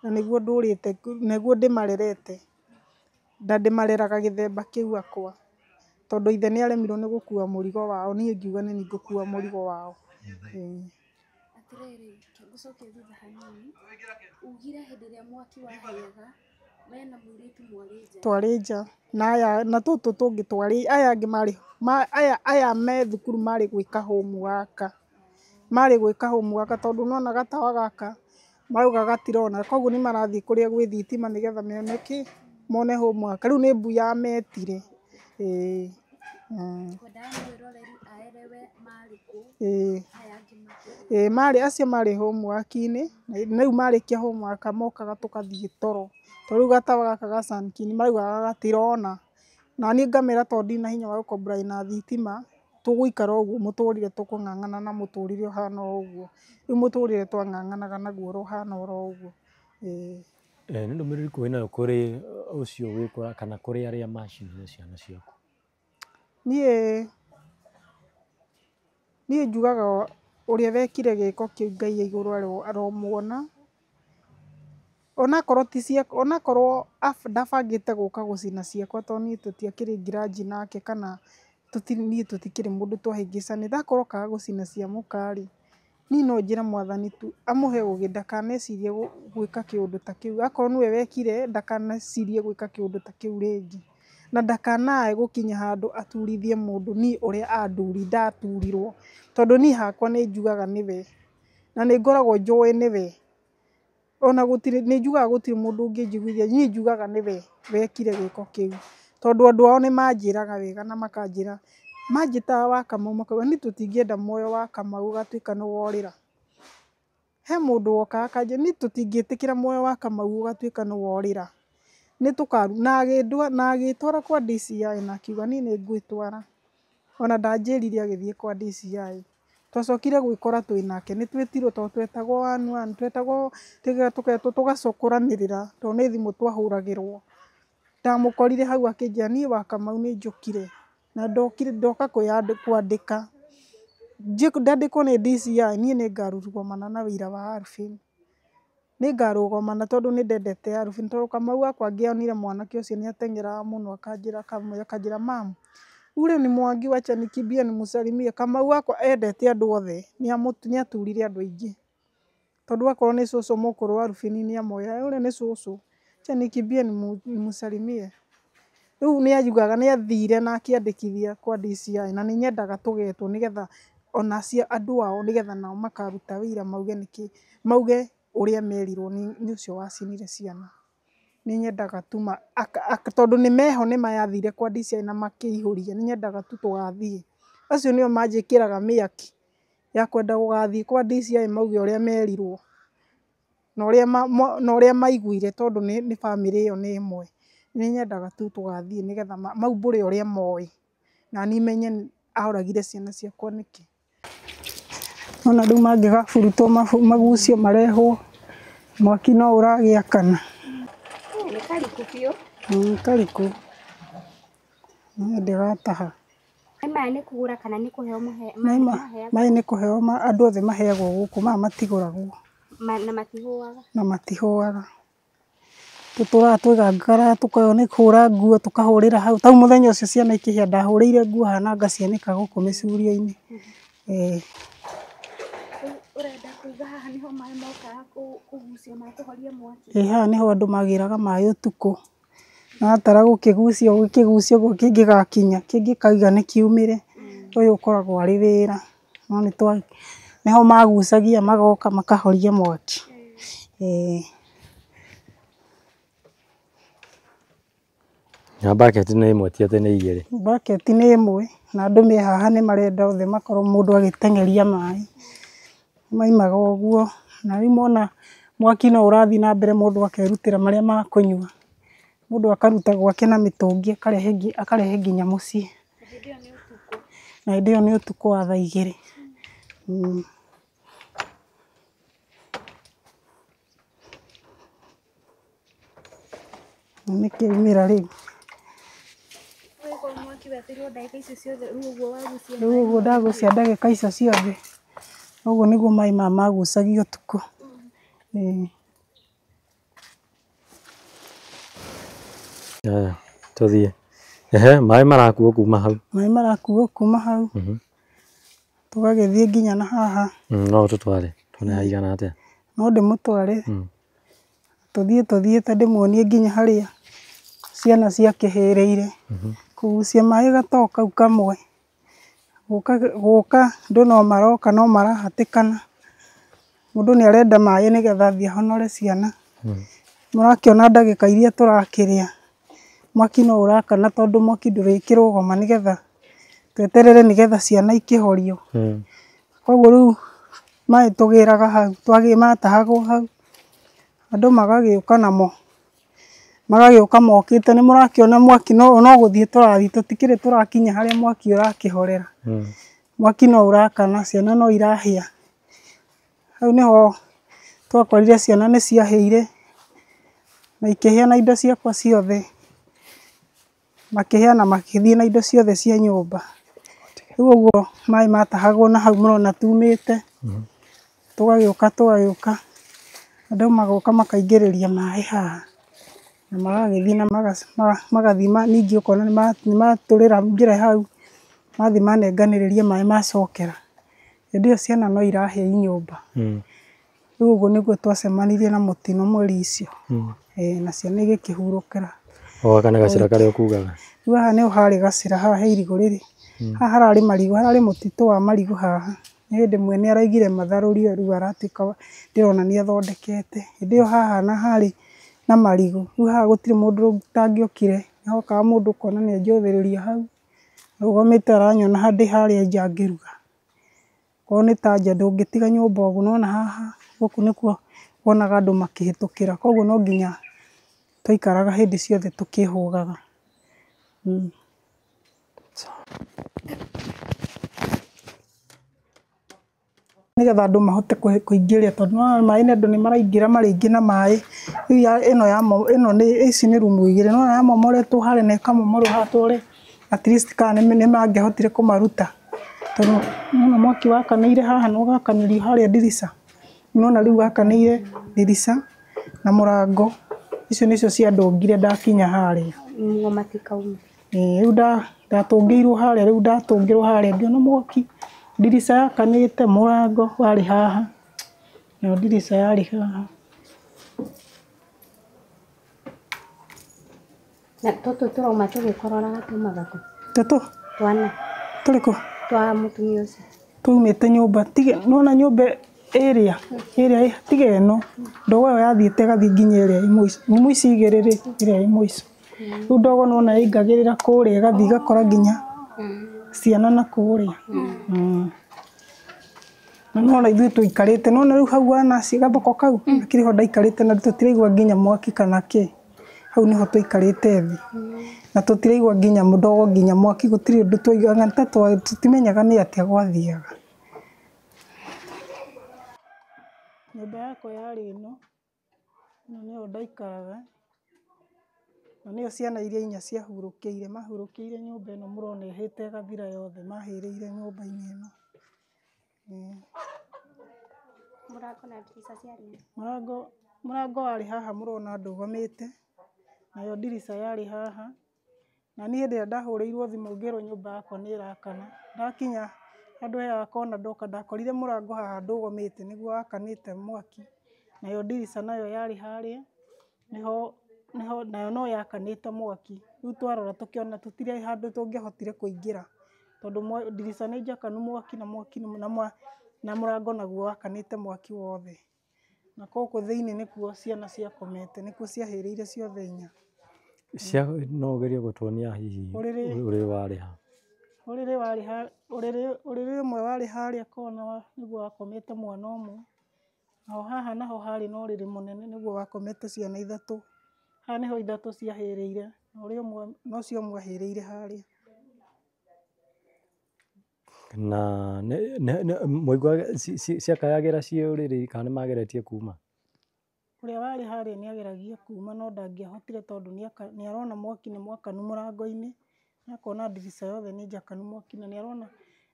na nĩguo ndũrĩte nĩguo ndĩmarerete na ndĩmareraga gĩthemba kĩu akwa. Tondũ ithe nĩ aremirwo nĩ gũkua mũrigo wao, niĩ ngiuga nĩ niĩ ngũkua mũrigo wao. Atĩrĩrĩ, reke ngũcokie thutha hanini, ugire hĩndĩ ĩrĩa mwaki wahĩaga, we na mũirĩtu mwarĩ nja. Twarĩ nja na aya na tũtũ tũngĩ twarĩ aya angĩ marĩ aya me thukuru marĩ gwĩka homework, marĩ gwĩka homework tondũ nĩwona gatawa gaka marauga gatirona, koguo nĩ marathiĩ kũrĩa gwĩ thitima nĩgetha mone kĩ, mone homework. Rĩu nĩ mbui yametire. Ĩĩ. Ngwendaga mwĩroreri aerewe marĩ kũ, aya angĩ makĩrĩ. Ĩĩ marĩ acio marĩ homework-inĩ, na rĩu marĩkia homework mokaga tũkathiĩ toro. Tondũ rĩu gatawa gaka ga Sunkin maraugaga gatirona. Na niĩ ngamera tondũ ndirĩ na hinya wa gũ comply na thitima, tũgũikara ũguo mũtũrĩre tũkũng'ang'ana na mũtũrĩre ũhana o ũguo. Rĩu mũtũrĩre twang'ang'anaga naguo ũhana oro ũguo. Ĩĩ. Nĩ ndũmĩrĩri ĩrĩkũ wĩnayo kũrĩ ũcio wĩkora kana kũrĩ arĩa macinire ciana ciaku? Niĩ njugaga ũrĩa wekire gĩko kĩu Ngai e igũrũ aromuona. Onakorwo ti ciakwa, onakorwo ndabangĩte gũka gũcina ciakwa tondũ niĩ tũtiakĩrĩ grudge nake kana niĩ tũtikĩrĩ mũndũ twahĩngĩcanĩte, akorwo okaga gũcina cia mũka rĩ, niĩ no njĩre mwathani tu amũhe ũgĩ ndakanecirie gwĩka kĩũndũ ta kĩu. Akorwo nĩwe wekire ndakanecirie gwĩka kĩũndũ ta kĩu rĩngĩ. Na ndakanae gũkinya handũ aturithie mũndũ niĩ ũrĩa ndaturirwo. Tondũ niĩ hakwa nĩ njugaga nĩwe. Na nĩ ngoragwo njũĩ nĩwe. Ona gũtirĩ, nĩ njugaga gũtirĩ mũndũ ũngĩnjiguithia, niĩ njugaga nĩwe wekire gĩko kĩu. Tondũ andũ ao nĩ manjĩraga wega na makanjĩra, manjĩtaga wa Kamau makauga niĩ tũtingĩenda muoyo wa Kamau ũgatuĩka nĩ worĩra. He mũndũ wokaga akanjĩra niĩ tũtingĩtĩkĩra muoyo wa Kamau ũgatuĩka nĩ worĩra. Nĩ tũkaru na agĩtwara kwa DCI na akiuga niĩ nĩ ngwĩtwara. Ona ndanjĩrire agĩthiĩ kwa DCI. Twacokire gwĩkora twĩ nake nĩ twĩtirwo tondũ twetagwo one one twetagwo tũgetwo tũgacokũranĩrĩra tondũ nĩ thimũ twahũragĩrwo. Ndamũkorire hau akĩnjĩra niĩ wa Kamau nĩ njũkire na ndokire ndoka kwandĩka. Ndandĩkwo nĩ DCI niĩ nĩ ngarũgamana na wĩira wa Alvin. Nĩ ngarũgamana tondũ nĩ ndendete Alvin tondũ Kamau wakwa angĩonire mwanake ũcio nĩ ateng'eraga mũno akanjĩra mum ule ni Mwangi wacha nikimbie nimsalimie. Kamau wakwa endete andũ othe nĩ aturire andũ aingĩ tondũ akorwo nĩ cũcũ mũkũrũ wa Alvin nĩ amoyaga ule nĩ cũcũ wacha nikimbie nimsalimie. Rĩu nĩ augaga nĩ athire na akĩandĩkithia kwa DCI na nĩ nyendaga tũgetwo nĩgetha ona acio andũ ao nĩgetha nao makaruta wĩira mauge nĩkĩ mauge ũrĩa merirwo nĩ ũcio wacinire ciana. Nĩ nyendaga tu tondũ nĩ meho nĩ mayathire kwa DCI na makĩihũria nĩ nyendaga tu tũgathiĩ. Acio nĩo manjĩkĩraga mĩaki ya kwenda gũgathiĩ kwa DCI mauge ũrĩa merirwo na ũrĩa maiguire tondũ nĩ bamĩrĩ ĩyo nĩ ĩmwe. Nĩ nyendaga tu tũgathiĩ nĩgetha maumbũre ũrĩa moĩ na niĩ menye oragire ciana ciakwa nĩkĩ. Ona rĩu mangĩgaburutwo magucio marehwo mwaki no ũragĩakana. Nĩ kariku biũ. Kariku. Niĩ ndĩrataha. Maya nĩ kũgũra kana nĩ kũheo maheagwo? Maya nĩ kũheo andũ othe maheagwo gũkũ, maya matigũragwo. Na matihũaga? Na matihũaga. Tũtũraga twĩgangaraga tũkoywo nĩ kũhũra nguo tũkahũrĩra hau. Tau mũthenya ũcio ciana ikĩhĩa ndahũrĩire nguo haha na ngacianĩka gũkũ mĩcurio-inĩ. Ũrenda kuuga haha nĩho maĩ mokaga kũgucio ma kũhoria mwaki? Ĩĩ haha nĩho andũ magĩraga maĩ ũtukũ. Na watara gũkĩgucio gũkĩgucio ũguo kĩngĩgakinya kĩngĩkauga nĩ kiumĩre ũyũ ũkoragwo arĩ wĩra. No nĩho magucagia magoka makahoria mwaki. Ĩĩ. Na bucket nĩ ĩmwe ti atĩ nĩ igĩrĩ? Bucket nĩ ĩmwe na andũ me haha nĩ marenda othe makorwo mũndũ agĩteng'eria maĩ. Maimaga ũguo na rĩu mona mwaki no ũrathiĩ na mbere mũndũ akerutĩra marĩa ma kũnyua. Mũndũ akaruta gwake na mĩtũngi akarehe nginya mũciĩ. Na hĩndĩ ĩyo nĩ ũtukũ wa thaa igĩrĩ. Nĩ kĩaumĩra rĩu. Rĩu ũguo ndagucia ndagĩka icio ciothe. Ũguo nĩguo maĩ maya magucagio ũtukũ. Haya, tũthiĩ. Ehe, maĩ marakuo kuma hau. Maĩ marakuo kuma hau. Tũgagĩthiĩ nginya na haha. No ũtũtware tuone haigana atĩa. No ndĩmũtware. Tũthiĩ tũthiĩte ndĩmuonie nginya harĩa ciana ciakĩhĩrĩire. Kũgucia maĩ gatoo kau kamwe. Gũka andũ no maroka no marahatĩkana. Mũndũ nĩ arenda maĩ nĩgetha athiĩ ahonore ciana. Mũrakĩona ndagĩka iria tũrakĩrĩa. Mwaki no ũrakana tondũ mwaki ndũrĩkĩrũgama nĩgetha tweterere nĩgetha ciana ikĩhorio. Koguo rĩu maĩ tũgĩraga hau, matahagwo hau. Andũ magagĩũka namo. Magagĩũka mokĩte nĩ mũrakĩona mwaki no gũthiĩ tũrathiĩ tũtikĩrĩ tũrakinya harĩa mwaki ũrakĩhorera. Mwaki no ũrakana ciana no irahĩa. Hau nĩho twakorire ciana nĩ ciahĩire na ikĩhĩa na indo ciakwa ciothe. Makĩhĩa na makĩthiĩ na indo ciothe cia nyũmba. Rĩu ũguo maĩ matahagwo na hau mũrona tumĩte. Tũgagĩũka tũgagĩũka andũ magoka makaingĩrĩria maĩ haha. Na magagĩthiĩ na magathiĩ ningĩ ũkona nĩ matũrĩra njĩra hau mathiĩ manenganĩrĩria maĩ macokera. Hĩndĩ ĩyo ciana no irahĩa i nyũmba. Rĩu ũguo nĩguo twacemanirie na mũtino mweri icio. Na ciana igĩkĩhurũkĩra. O gaka nĩ gacĩra karĩa ũkugaga? Rĩu haha nĩho harĩ gacĩra haha he irigũ rĩrĩ. Haha hararĩ marigũ, hararĩ mũtitũ wa marigũ haha. Nĩ hĩndĩ mwene araigire matharũrio rĩu aratuĩka ndĩrona nĩ athondekete. Hĩndĩ ĩyo haha na harĩ na marigũ. Rĩu haha gũtirĩ mũndũ ũtangĩokire. Nĩhokaga mũndũ ũkona nĩ anjothĩrĩria hau. Arũgamĩte aranyona ndĩ harĩa nja ngĩruga. Korwo nĩ ta nja ndũngĩtiga nyũmba ũguo nĩwona haha Gũkũ nĩkuo wonaga andũ makĩhĩtũkĩra, koguo no nginya twaikaraga hĩndĩ ciothe tũkĩhũgaga. Nĩgetha andũ mahote kũingĩria tondũ nĩwona maĩ andũ nĩ maraingĩra marĩ aingĩ na maĩ. Rĩu ĩno ya ĩno nĩ ici nĩ rumu igĩrĩ, nĩwona yamomoretwo harĩa na ĩkamomorwo haha tũrore at least kana nĩ mangĩahotire kũmaruta. Tondũ nĩwona mwaki wakanĩire haha na ũgakanĩrio harĩa ndirica. Nĩwona rĩu wakanĩire ndirica na mũrango. Icio nĩcio ciandũngire ndakinya harĩa. Matikauma. Rĩu ndatũngĩirwo harĩa, rĩu ndatũngĩrwo harĩa ngĩona mwaki, ndirica yakanĩte, mũrango warĩ haha, nayo ndirica yarĩ haha. Na tũtũ tũrauma tũgĩkororaga tumaga kũ? Tũtũ? Twana. Tũrĩkũ? Twa mũtumia ũcio. Twaumĩte nyũmba, nĩwona nyũmba ĩrĩa, ĩrĩa tiga ĩno, ndogo ĩyo yathiĩte ĩgathiĩ nginya ĩrĩa ĩ mũico. Rumu ici igĩrĩ rĩ, ĩrĩa ĩ mũico. Rĩu ndogo nĩwona yaingagĩrĩra kũrĩa ĩgathiĩ ĩgakora nginya ciana na kũrĩa. Na nĩwona ithuĩ tũikarĩte, nĩwona rĩu hau wana gathoko kau, hakĩrĩ ho ndaikarĩte na tũtiraigua nginya mwaki kana kĩ. Hau nĩho tũikarĩte thĩ. Na tũtiraigua nginya ndogo nginya mwaki, gũtirĩ ũndũ twaiguaga, tũtimenyaga nĩ atĩa gwathiaga. Nyũmba yakwa yarĩ ĩno, ĩno nĩyo ndaikaraga, na nĩyo ciana iria inya ciahurũkĩire, mahurũkĩire nyũmba ĩno mũrona ĩhĩte ĩgathira yothe, mahĩrĩire nyũmba-inĩ ĩno. Mũrango na ndirica ciarĩ? Mũrango warĩ haha mũrona ndũgamĩte, nayo ndirica yarĩ haha. Na niĩ hĩndĩ ĩrĩa ndahũrĩirwo thimũ ngĩrwo nyũmba yakwa nĩ ĩrakana, ndakinya handũ he kona ndoka ndakorire mũrango haha ndũgamĩte nĩguo wakanĩte mwaki, nayo ndirica nayo yarĩ harĩa, nĩho nĩho nayo no yakanĩte mwaki. Rĩu twarora tũkĩona tũtirĩ handũ tũngĩahotire kũingĩra, tondũ ndirica nĩ njakanu mwaki na mwaki na mũrango naguo wakanĩte mwaki wothe. Na gũkũ thĩinĩ nĩkuo ciana ciakomete, nĩkuo ciahĩrĩire ciothe inya. No ũgerie gũtuonia hihi ũrĩrĩ warĩ ha? Ũrĩrĩ warĩ ha, ũrĩrĩ ũmwe warĩ harĩa kona nĩguo wakomete mwana ũmwe. Naho haha naho harĩ na ũrĩrĩ mũnene nĩguo wakomete ciana ithatũ. Haha nĩho ithatũ ciahĩrĩire, na ũrĩa ũmwe, na ũcio ũmwe ahĩrĩire harĩa. Na mwaiguaga ciakayagĩra ciĩ ũrĩrĩ kana nĩ mageretie kuma? Ũrĩa warĩ harĩa nĩ ageragia kuma no ndangĩahotire tondũ nĩ arona mwaki nĩ mwakanu mũrango-inĩ, na akona ndirica yothe nĩ njakanu mwaki, na nĩ arona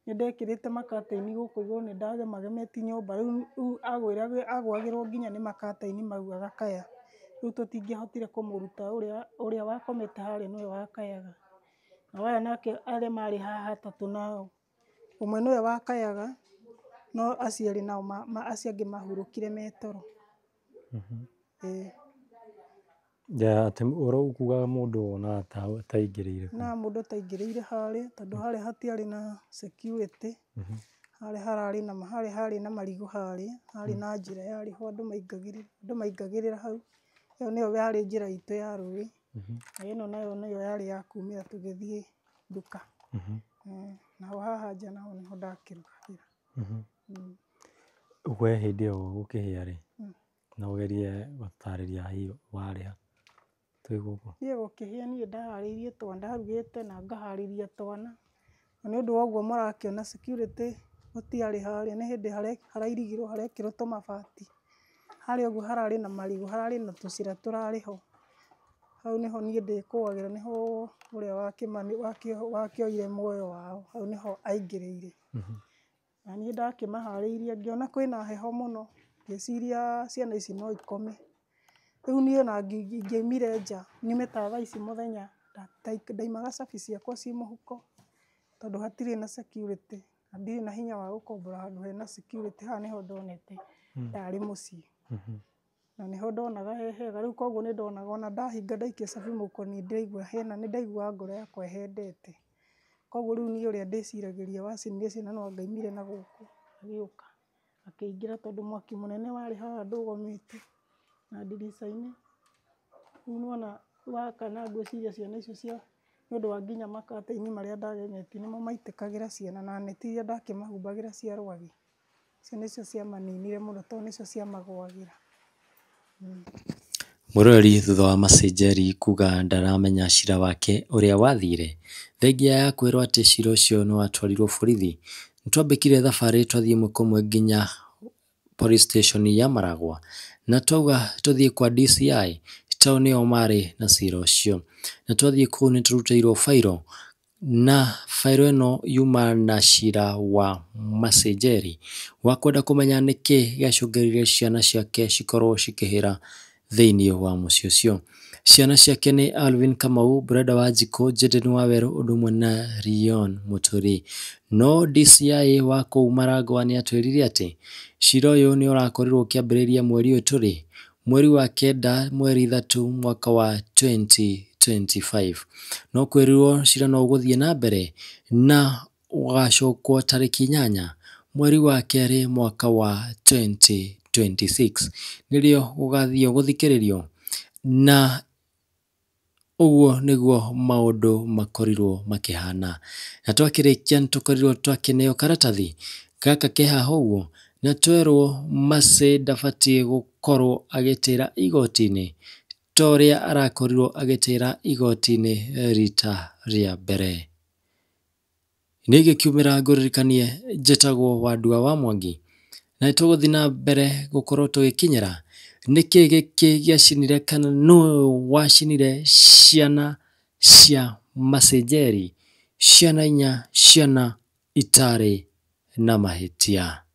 nĩ ndekĩrĩte makataini gũkũ igũrũ, nĩ ndagemagemetie nyũmba, rĩu agũagĩrwo nginya nĩ makataini mau agakaya. Rĩu tũtingĩahotire kũmũruta, ũrĩa wakomete harĩa nĩwe wakayaga. Nao aya nake arĩa marĩ haha atatũ nao, ũmwe nĩwe wakayaga, no acio erĩ nao acio angĩ mahurũkire me toro. Atĩ ũkugaga mũndũ wonaga ta ataingĩrĩire kũu? Na mũndũ ataingĩrĩire harĩa, tondũ harĩa hatiarĩ na security, harĩa hararĩ na harĩa harĩ na marigũ harĩa, harĩ na njĩra yarĩ ho andũ maingagĩrĩra hau. Ĩyo nĩyo yarĩ njĩra itũ ya rũĩ, na ĩno nayo nĩyo yarĩ ya kumĩra tũgĩthiĩ nduka. Naho haha nja naho nĩho ndakĩrugagĩra. We hĩndĩ ĩyo gũkĩhĩa rĩ, no ũgerie gũtarĩria hihi warĩ ha twĩ gũkũ? Niĩ gũkĩhĩa niĩ ndaharĩirie twana, ndarugĩte na ngaharĩria twana. Na nĩ ũndũ wa ũguo mũrakĩona security gũtiarĩ harĩa, nĩ hĩndĩ harairigirwo harekĩrwo tũmabati. Harĩa ũguo hararĩ na marigũ, hararĩ na tũcĩra tũrarĩ ho. Hau nĩho niĩ ndĩkũagĩra, nĩho ũrĩa wakĩoire muoyo wao, hau nĩho aingĩrĩire. Na niĩ ndakĩmaharĩirie ngĩona kwĩna heho mũno, ngĩciria ciana ici no ikome. Rĩu niĩ ona ingĩaumire nja, nyume ta thaa ici mũthenya, ndaimaga cabi ciakwa ciĩ mũhuko, tondũ hatirĩ na security, na ndirĩ na hinya wa gũkombora handũ hena security, haha nĩho ndonete tarĩ mũciĩ. Na nĩho ndonaga he hega, rĩu koguo nĩ ndonaga ona ndahinga ndaikia cabi mũhuko nĩ ndĩraigua hena, nĩ ndaiguaga ngoro yakwa ĩhendete. Koguo rĩu niĩ ũrĩa ndĩciragĩria wacinire ciana no anga aumire na gũkũ agĩũka akĩingĩra, tondũ mwaki mũnene warĩ haha ndũgamĩte na ndirica-inĩ. Rĩu nĩwona wakana ngwĩciria ciana icio cia nĩ ũndũ wa nginya makataini marĩa ndagemetie nĩmo maitĩkagĩra ciana na neti iria ndakĩmahumbagĩra cia rwagĩ. Icio nĩcio ciamaninire mũno tondũ nĩcio ciamagũagĩra. Mũroreri thutha wa Mercy Njeri kuga ndaramenya cira wake ũrĩa wathire, thengia ya kwĩrwo atĩ cira ũcio nĩ watwarirwo borithi, nĩtwambĩkire thabarĩ twathiĩ ĩmwe kwa ĩmwe nginya police station ya Maragwa, na twauga tũthiĩ kwa DCI tondũ nĩo marĩ na cira ũcio, na twathiĩ kũu nĩtũrutĩirwo bairo, na bairo ĩno yuma na cira wa Mercy Njeri wa kwenda kũmenya nĩkĩ gĩacũngĩrĩirie ciana ciake cikorwo cikĩhĩra thĩiniĩ wa mũciĩ ũcio. Ciana ciake nĩ Alvin Kamau, Brenda Wanjikũ, Jaden Wawerũ ũndũ ũmwe na Leon Mũturi. No DCI wa kũu Maragwa nĩ atwĩrire atĩ cira ũyũ nĩ ũrakorirwo ũkĩambĩrĩria mweri ũyũ tũrĩ, mweri wa kenda mweri 3 mwaka wa 2025. No kwĩrirwo cira no ũgũthiĩ na mbere na ũgacokwo tarĩki 8 mweri wa 2 mwaka wa 2026 nĩrĩo gũgathiĩ gũthikĩrĩrio, na ũguo nĩguo maũndũ makorirwo makĩhana. Na twakĩrĩkia nĩtũkorirwo twakĩneo karatathi gaka ke haha ũguo, na twerwo Mercy ndabatiĩ gũkorwo agĩtĩra igoti-inĩ ta ũrĩa arakorirwo agĩtĩra igoti-inĩ rita rĩa mbere. Niĩ ngĩkiumĩra ngũririkanie njĩtagwo Wandua wa Mwangi, na nĩtũgũthiĩ na mbere gũkorwo tũgĩkinyĩra nĩkĩ gĩkĩ gĩacinire kana nũ wacinire ciana cia Mercy Njeri, ciana inya, ciana itarĩ na mahĩtia.